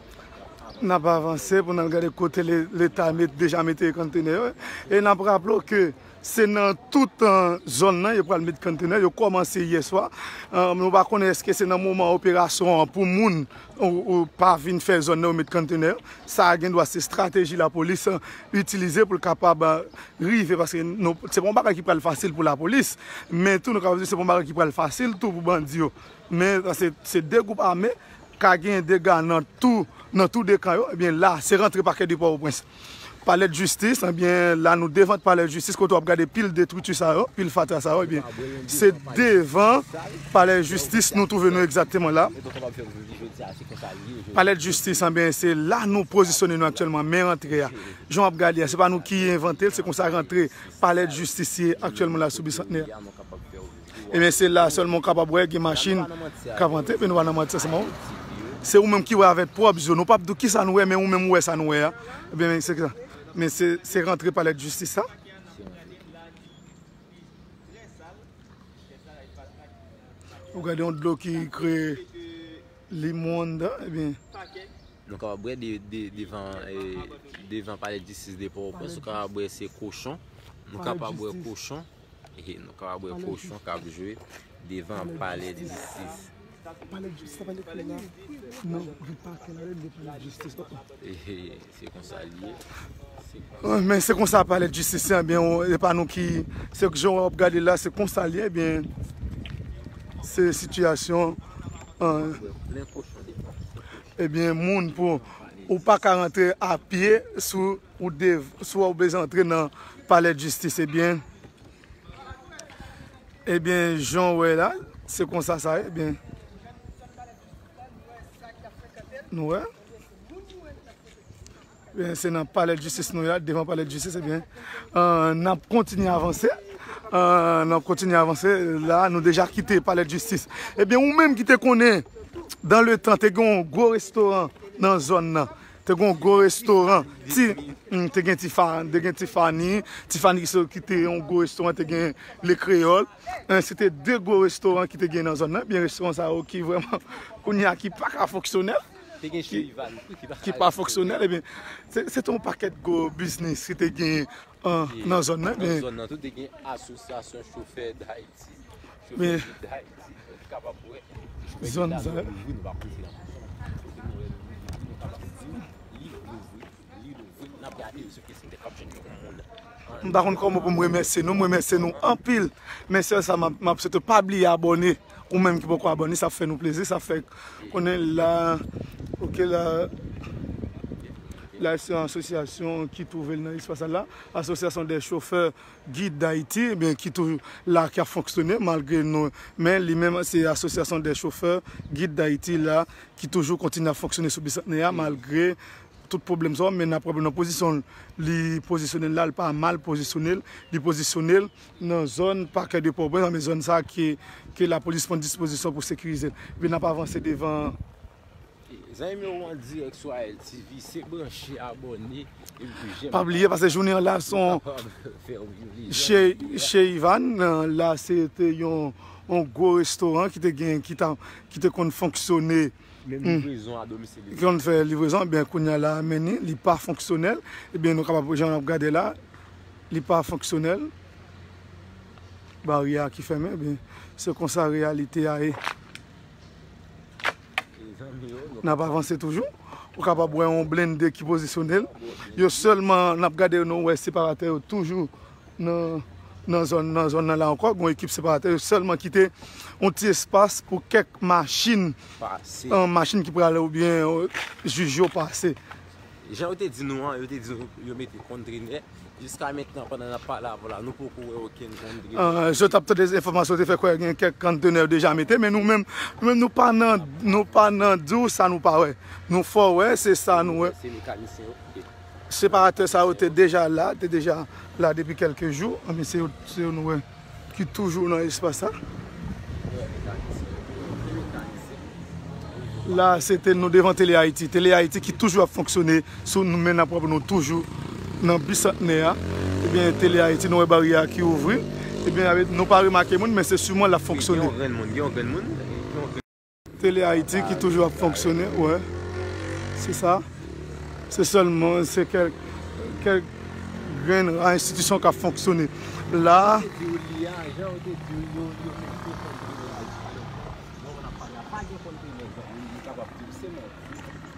N ap avanse pou n al gade kote le-, Leta met, deja mete kontenè yo. E n ap raple w ke se nan tout, eh, zòn nan yo pral met kontenè. Yo kòmanse yè swa. Eh, nou pa konnen èske se nan moman operasyon an pou moun ou, ou pa vin fè zòn nan yo met kontenè yo. Sa a gen dwa se estrateji lapolis, eh, itilize pou l kapab, eh, rive. Paske nou, se pa yon bagay ki pral fasil pou lapolis. Men tou, nou kapab di se pa yon bagay ki pral fasil tou pou bandi yo. Men se, se de gwoup ame, ka gen dega nan tou, nan tou de kan yo, ebyen la, se rantre pakè de Pòtoprens. Palè de Jistis, ebyen la, nou devan Palè de Jistis, kote w ap gade pil detriti sa yo, pil fatra sa yo, ebyen, se devan Palè de Jistis nou twouve nou egzakteman la. Palè de Jistis, ebyen, se la nou pozisyone nou aktyèlman, men rantre a. Jan w ap gade a, se pa nou ki envante l, se konsa rantre Palè de Jistis ye aktyèlman la sou Bisantnè. Ebyen, se la sèlman w kapab wè gen machin k ap antre, epi nou pa nan manti ansanm avè w. Se ou menm ki wè avèk pwòp zye w. Nou p ap di w kisa nou wè, men ou menm ou wè sa nou wè a. Ebyen, men se sa. Men se, se rantre Palè de Jistis sa. Ou gade yon dlo ki kreye li monn, ebyen. Nou kapab wè de, de, devan, eh, devan Palè de Jistis de Pòtoprens, nou kapab wè se kochon. Nou kapab wè kochon. E nou kapab wè kochon k ap jwe devan Palè de Jistis. Palè de Jistis, sa pa lekri la. Non, gen pakè la, de Palè de Jistis. Oh, oh. E se konsa l ye. Se konsa. Men se konsa Palè de Jistis, ebyen, e pa nou ki, se jan w ap gade la, se konsa l ye, ebyen, se sitiyasyon, eh, plen kochon devan. Ebyen, moun pou, ou pa ka rantre a pye sou, ou dev-, sou ou bezwen antre nan Palè de Jistis, ebyen, Ebyen, jan w wè la, se konsa sa ye, ebyen. Nou wè? Ebyen, se nan Palè de Jistis nou ye la, devan Palè de Jistis, ebyen. Eh, n ap kontinye avanse. Eh, n ap kontinye avanse. La, nou deja kite Palè de Jistis. Ebyen, ou menm ki te konnen, dan le tan, te gen yon gwo restoran nan zòn nan. Te gen yon gwo restoran. Ti, mm, te gen Tifa-, te gen Tifani. Tifani ki so-, ki te yon gwo restoran, te gen Le Kreyòl. Eh, se te de gwo restoran ki te gen nan zòn nan. Ebyen, restoran sa yo ki vrèman, kounye a, ki pa ka fonksyonèl. Te gen Cherivan tou ki pa, ki pa fonksyonèl. Ebyen, se, se te yon pakèt gwo biznis ki te gen, eh, nan zòn nan. Nan zòn nan tou, te gen Asosyasyon Chofè Dayiti. Men zòn sa. M pa konn kòman pou m remèsye nou, m remèsye nou anpil. Men sèl sa, m ap, m ap swete w pa bliye abòne. Ou menm ki poko abòne, sa fè nou plezi, sa fè konnen la, ok, la, la se yon asosyasyon ki twouve l nan espas la, Association des chauffeurs Guide d'Haïti, ebyen, ki toujou la, ki ap fonksyone malgre nou, men li menm se Association des chauffeurs Guide d'Haïti la, ki toujou kontinye ap fonksyone sou Bisantnè a, malgre tout pwoblèm sa yo, men n ap wè nan pozisyon li pozisyone l la, li pa mal pozisyone l, li pozisyone l nan zòn Parquet de Pòtoprens, men zòn sa ke, ke lapolis pran dispozisyon pou sekirize l. Epi n ap avanse devan. Zanmi yo, an dirèk sou A L T V, se branche, abòne, epi jèm. Pa bliye, paske jounen an la, se yon, chez, chez Ivan, la, se te yon, yon gwo restoran ki te gen, ki ta, ki te konn fonksyone. Men livrezon a domisil li. Ki konn fè livrezon, ebyen, kounye a la, men li, li pa fonksyonèl. Ebyen, nou kapab, jan n ap gade la, li pa fonksyonèl. Baryè a ki fèmen, ebyen, se konsa reyalite a ye. N ap avanse toujou. Ou kapab wè yon blende ki pozisyone l. Yo sèlman, n ap gade yo, nou wè separatè yo toujou nan, nan zòn, nan zòn nan la ankò. Gon ekip separatè yo sèlman kite yon ti espas pou kèk machin, pase. An, machin ki prale oubyen, euh, jij yo pase. Jan yo te di nou an, yo te di nou yo mete kontenè. Jiska mentnan, pandan n ap pale avè w la, nou poko wè okenn kontenè. Ah, je t ap tande enfòmasyon, te fè kwè gen kèk kontenè yo deja mete, men nou menm, nou menm, nou pa nan, nou pa nan di w sa nou pa wè. Nou fè w wè, se sa nou wè. Se mekanisyen yo. Separatè sa yo te deja la, te deja la depi kèlke jou. Anben, se yo, se yo nou wè ki toujou nan espas sa. La, se te nou devan Tele Ayiti. Tele Ayiti ki toujou ap fonksyone sou nou, men n ap wè nou toujou nan Bisantnè a. Ebyen, Tele Ayiti, nou wè baryè a ki ouvri. Ebyen, avè, nou pa remake moun, men se siman l ap fonksyone. Gen yon grenn moun, gen yon grenn moun. Tele Ayiti ki toujou ap fonksyone, wè. Se sa. Se sèlman, se kèk, kèk grenn enstitisyon k ap fonksyone. La,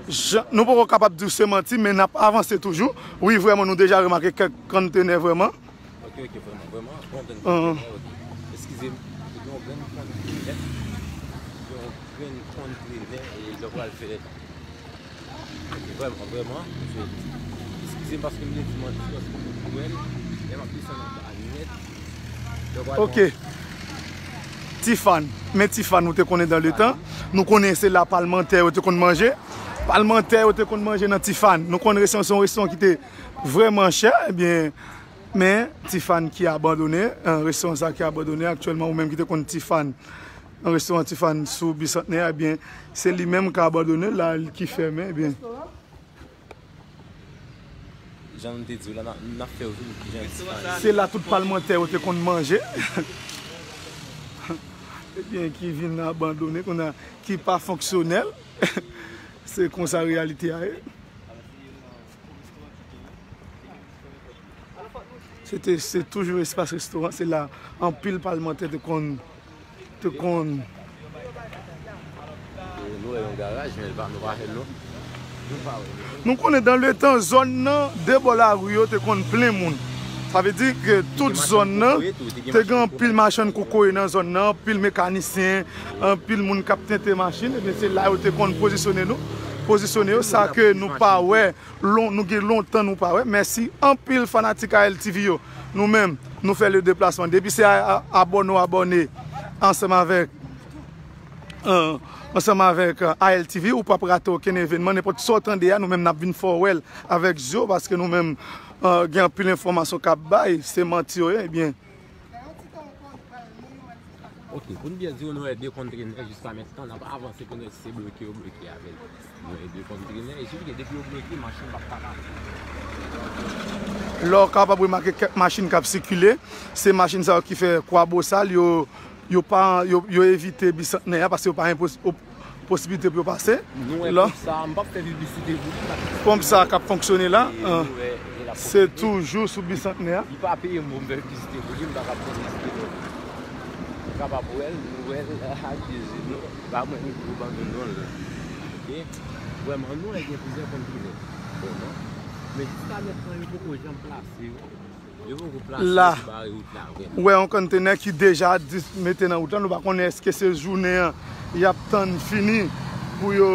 jan, nou poko kapab di w se manti, men n ap avanse toujou. Wi, vrèman, nou deja remake kèk kontenè vrèman. Ok, ok, vrèman, vrèman. Bon, bon, ah, ok. Eskize m, yon grenn kontenè. Yon grenn kontenè, e lè w pral fè. Ok, vrèman, vrèman. Eskize m paske m te di manti, paske m wè l, lè m ap desann anba nèt. Lè w pral. Ok. Tifàn. Men Tifàn, ou te konnen dan le tan. Nou konnen se la palmantè yo te konn manje. Palmantè yo te konn manje nan Tifàn. Nou konn restoran, se yon restoran ki te vrèman chè. Ebyen, men Tifàn ki abandone, eh, restoran sa ki abandone aktyèlman, ou menm ki te konn Tifàn, nan restoran Tifàn sou Bisantnè, ebyen, se li menm ki abandone, la, ki fèmen, ebyen. Jan nou te di w la, n ap, n ap fè w vin ki jan Tifàn. Se la tout palmantè yo te konn manje. Ebyen, ki vin abandone, kounye a, ki pa fonksyonèl. Se konsa reyalite a ye. Se te, se toujou espas restoran, se la anpil palmantè te konn, te konn. Nou wè yon garaj, men l pa, nou pa wè l non. Nou pa wè l. Nou konnen dan le tan, zòn nan, de bò lari yo te konn plen moun. Sa vle di ke tout zòn nan, te gen anpil machann kokoye nan zòn nan, anpil mekanisyen, anpil moun k ap tente machin, ebyen se la yo te konn pozisyone nou, pozisyone yo, sa ke nou pa wè. Lon-, nou gen lontan nou pa wè. Mèsi anpil fanatik A L T V yo. Nou menm, nou fè le deplasman. Depi se a, a, abòne w abòne ansanm avèk, eh, ansanm avèk, eh, A L T V, ou p ap rate okenn evènman. Nenpòt sa w tande a, nou menm n ap vin fè w wè l avèk zye w, paske nou menm, eh, gen anpil enfòmasyon k ap bay, se manti yo ye, ebyen. Ok, pou n byen di w, nou wè de kontenè jiska mentnan, n ap avanse pou n wè si se bloke yo bloke avè l. Nou wè de kontenè, e si depi yo bloke, machin p ap ka pase. Lè w kapab remake kèk machin k ap sikile, se machin sa yo ki fè Kwabosal, yo, yo pa, yo, yo evite Bisantnè a, paske yo pa gen pos-, op-, posibilite pou yo pase. Nou wè la, ponp sa, m p ap fè piblisite pou li, m ap eksplike. Ponp sa k ap fonksyone la, e, ah, nou wè, e l ap fonksyone. Se toujou sou Bisantnè a. Li pa peye m pou m fè piblisite pou li, m pa ka piblisite pou li. Nou kapab wè l, nou wè l ak de zye nou. Pa mwen menm ki pou ban nou non l. Ok? Vrèman, nou wè gen plizyè kontenè. Vrèman. Men jiska mentnan, yo poko janm plase yo. Yo poko plase yo pou bare wout la, vrèman. Ou wè yon kontenè ki deja dis-, mete nan wout la, nou pa konnen èske se jounen an y ap tann fini pou yo,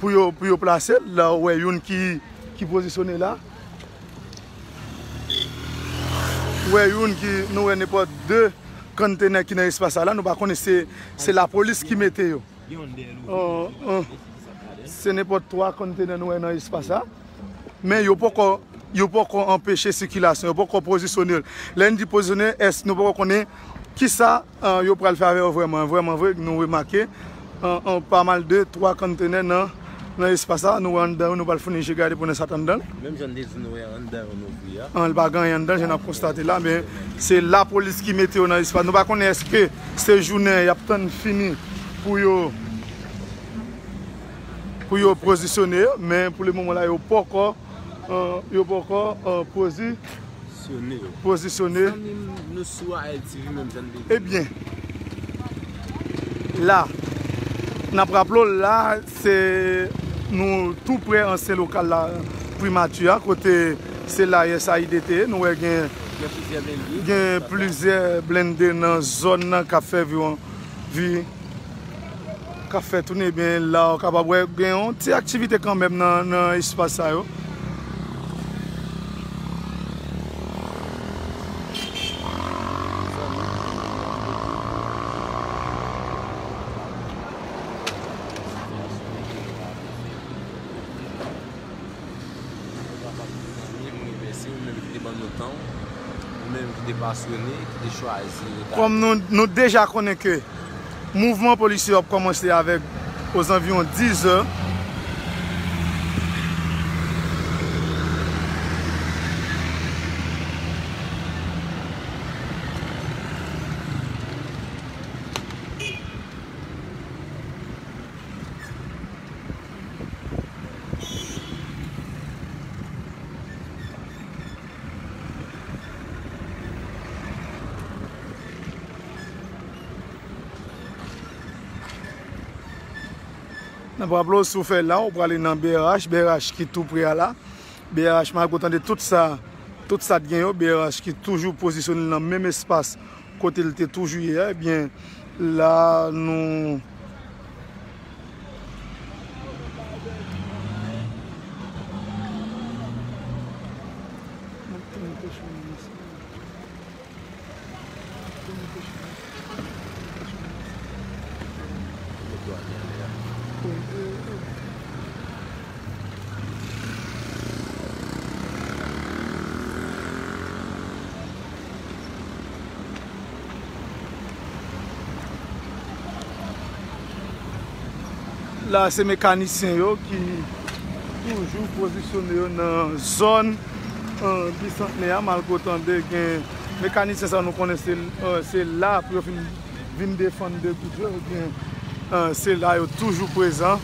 pou yo, pou yo plase l. La, ou wè youn ki, ki pozisyone la. Ou wè youn ki, nou wè nenpòt de kontenè ki nan espas sa la, nou pa konnen se, se lapolis ki mete yo. Gen yon dèyè louvri. Oh, oh. Se nenpòt twa konntenè nou wè nan espas la. Men yo poko, yo poko anpeche sikilasyon, yo poko pozisyone. Lè n di pozisyone, èske nou poko konnen kisa, eh, yo pral fè avè yo vrèman? Vrèman vre, nou remake, eh, eh, pa mal de twa konntenè nan, nan espas la. Nou wè anndan yo, nou pral founi je gade pou nou sot anndan. Menm jan n te di nou wè anndan yo, nou vre a. An, li pa gen anyen anndan, jan n ap konstate la, men se lapolis ki mete yo nan espas. Nou pa konnen èske se jounen y ap tann fini pou yo, pou yo pozisyone yo, men pou le moman la, yo poko, eh, yo poko, eh, pozi-, pozisyone yo. Pozisyone. Zanmi m, nou sou A L T V menm jan n te di. Ebyen, la, n ap raple w, la, se nou tou prè ansyen lokal la, primati a, kote se la U S A I D te ye. Nou wè gen, gen plizyè blende nan zòn nan k ap fè viwon vi k ap fè tounen, ebyen, la, w kapab wè gen yon ti aktivite kanmenm nan, nan espas sa yo. Mwen remèsye ou menm ki te ban nou tan w, ou menm ki te pasyone, ki te chwazi rete. Kòm nou, nou deja konnen ke mouvman polisye yo ap kòmanse avèk ozanviwon dizè. N ap raple w, si w fè la, w prale nan B R H, B R H ki tou pre a la. B R H, malgre w tande tout sa, tout sa t gen yo, B R H ki toujou pozisyone l nan menm espas kote l te toujou ye a, ebyen, la, nou, La, se mekanisyen yo ki toujou pozisyone yo nan zòn, eh, Bisantnè a, malgre w tande gen mekanisyen sa nou konnen se, eh, se la pou yo fin vin defann de gwoup yo, ebyen, eh, se la yo toujou prezan.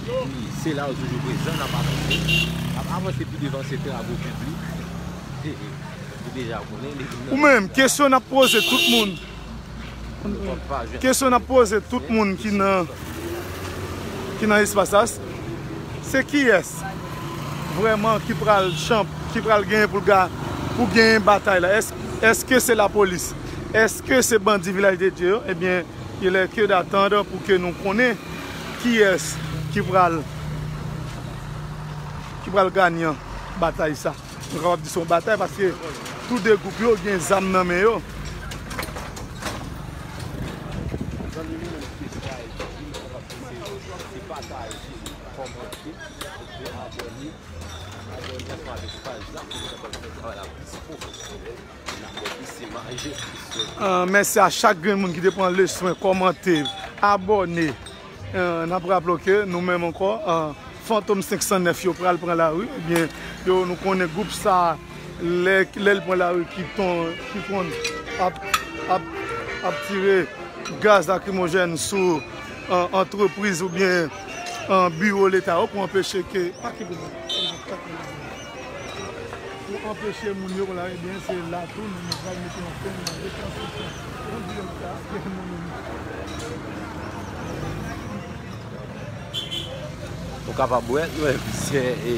Wi, se la yo toujou prezan, n ap avanse. N ap avanse pi devan, se travo piblik. Ou deja konnen, depi nan... Ou menm, kesyon n ap poze tout moun. Kesyon n ap poze tout moun ki nan, ki nan espas la, se kiyès vrèman ki pral chanp, ki pral genyen pou l ga-, pou genyen batay la? Èske, èske se lapolis? Èske se bandi Vilaj de Dye yo? Ebyen, il est que d'attendre pou ke nou konnen kiyès ki pral, ki pral ganyan batay sa. Nou kapab di se yon batay paske tou de gwoup yo gen zam nan men yo. Zanmi nou menm ki sou A L T V, nou kapab di se, se pataje, kòmante, epi abòne, abòne ansanm avèk paj la pou nou kapab fè travay la plis pwofesyonèl, n ap fè plis imaje, plis sonore. Ah, mèsi a chak grenn moun ki te pran leswen kòmante, abòne. Eh, n ap raple w ke nou menm ankò, eh, Fantom senk san nèf yo pral pran lari. Ebyen, yo, nou konnen gwoup sa, lè, lè l pran lari, ki ton, ki konn ap, ap, ap tire gaz lakrimojèn sou, eh, antrepriz oubyen, eh, biwo Leta yo pou anpeche ke, pa ki pou anpeche moun yo la, ebyen, se la tou nou, nou pral mete yon fen nan rekonstriksyon yon direktè ke nou menm. Ou kapab wè, nou wè plizyè, e,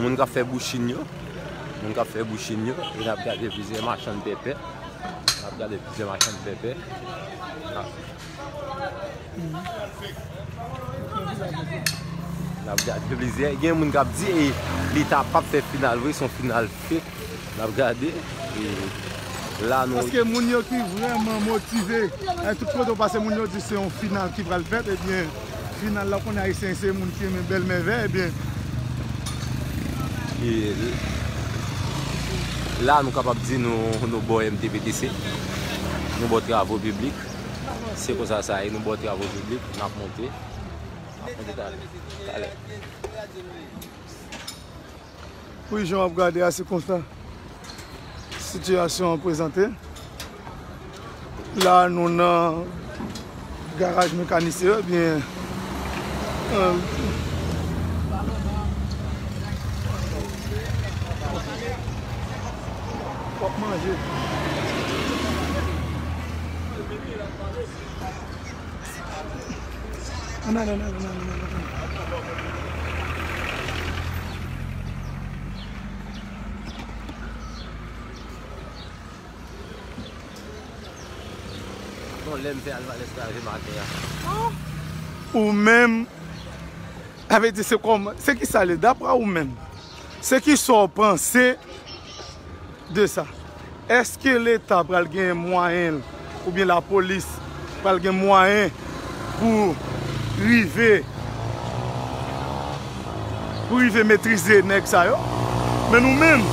moun k ap fè bouchin yo. Moun k ap fè bouchin yo. E n ap gade plizyè machann pèpè. N ap gade plizyè machann pèpè. N ap N ap gade plizyè. Gen moun k ap di, e, Leta p ap fè final vre, se yon final fake. N ap gade. E, La nou. Paske moun yo ki vrèman motive, e, tout kote w pase, moun yo di se yon final ki pral fèt, ebyen, final la, w konnen Ayisyen se moun ki renmen bèl mèvèy, ebyen, e, la nou kapab di nou, nou bò M T P T C, nou bò travo piblik, se konsa sa ye, nou bò travo piblik, n ap monte, n ap monte talè, talè. Wi, jan w ap gade a, se konsa sitiyasyon an prezante. La, nou nan garaj mekanisyen, ebyen, euh, w ap manje. Ann ale, ann ale, ann ale, ann ale, ann ale. Bon, lè m fè Alvarez lave maten an. Ou menm, sa vle di se kòman, se ki sa l ye, daprè ou menm? Se ki sa w panse de sa? Èske Leta pral gen mwayen l, oubyen lapolis pral gen mwayen pou rive, pou rive metrize nèg sa yo? Men nou menm,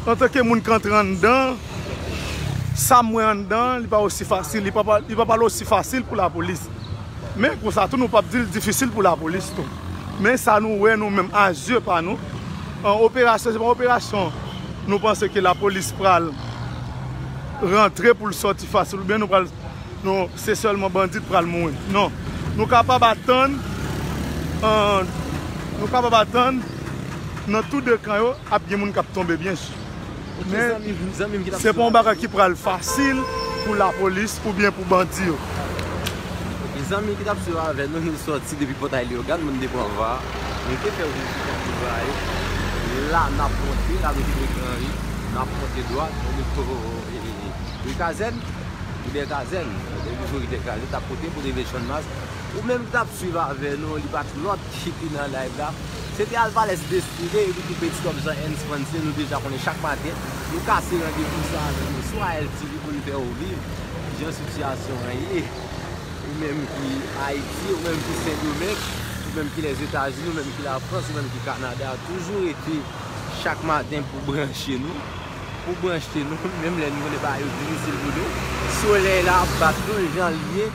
antanke moun k antre anndan, sa m wè anndan, li pa osi fasil, li pa, li pa pral osi fasil pou lapolis. Men konsa tou, nou p ap di l difisil pou lapolis tou. Men sa nou wè nou menm, a zye pa nou, an operasyon, se pa yon operasyon nou panse ke lapolis pral rantre pou l sòti fasil, oubyen nou pral, nou, se sèlman bandi k pral mouri. Non. Nou kapab atann, an, nou kapab atann nan tou de kan yo, ap gen moun k ap tonbe, byen si. Men, se pa yon bagay ki pral fasil pou lapolis oubyen pou bandi yo. Ok, zanmi ki t ap swiv avè nou, nou sòti depi Pòtay Leyogàn, nou te pran va, nou te fè wout Pòtay Leyogàn. La, n ap monte, la, nou kite Gran Ri, n ap monte dwat, nou tou, e, e, e, Ri Kazèn, ou dèyè Kazèn, nou te vin Ri dèyè Kazèn, t ap pote pou rive Channmas. Ou menm ki t ap swiv avè nou, li pa t lòt ki te nan live la. Se te Alvarez Destiné epi tou Petit Homme Jean N. Spencer, nou deja konnen chak maten, nou kase randevou sa avè nou sou A L T V pou n fè w viv jan sitiyasyon an ye. Ou menm ki Ayiti, ou menm ki Sendomeng, ou menm ki Lèzetazini, ou menm ki Lafrans, ou menm ki Kanada, toujou rete chak maten pou branche nou, pou branche nou, menm lè nou konnen bagay yo difisil pou nou. Solèy la ap bat nou jan l ye,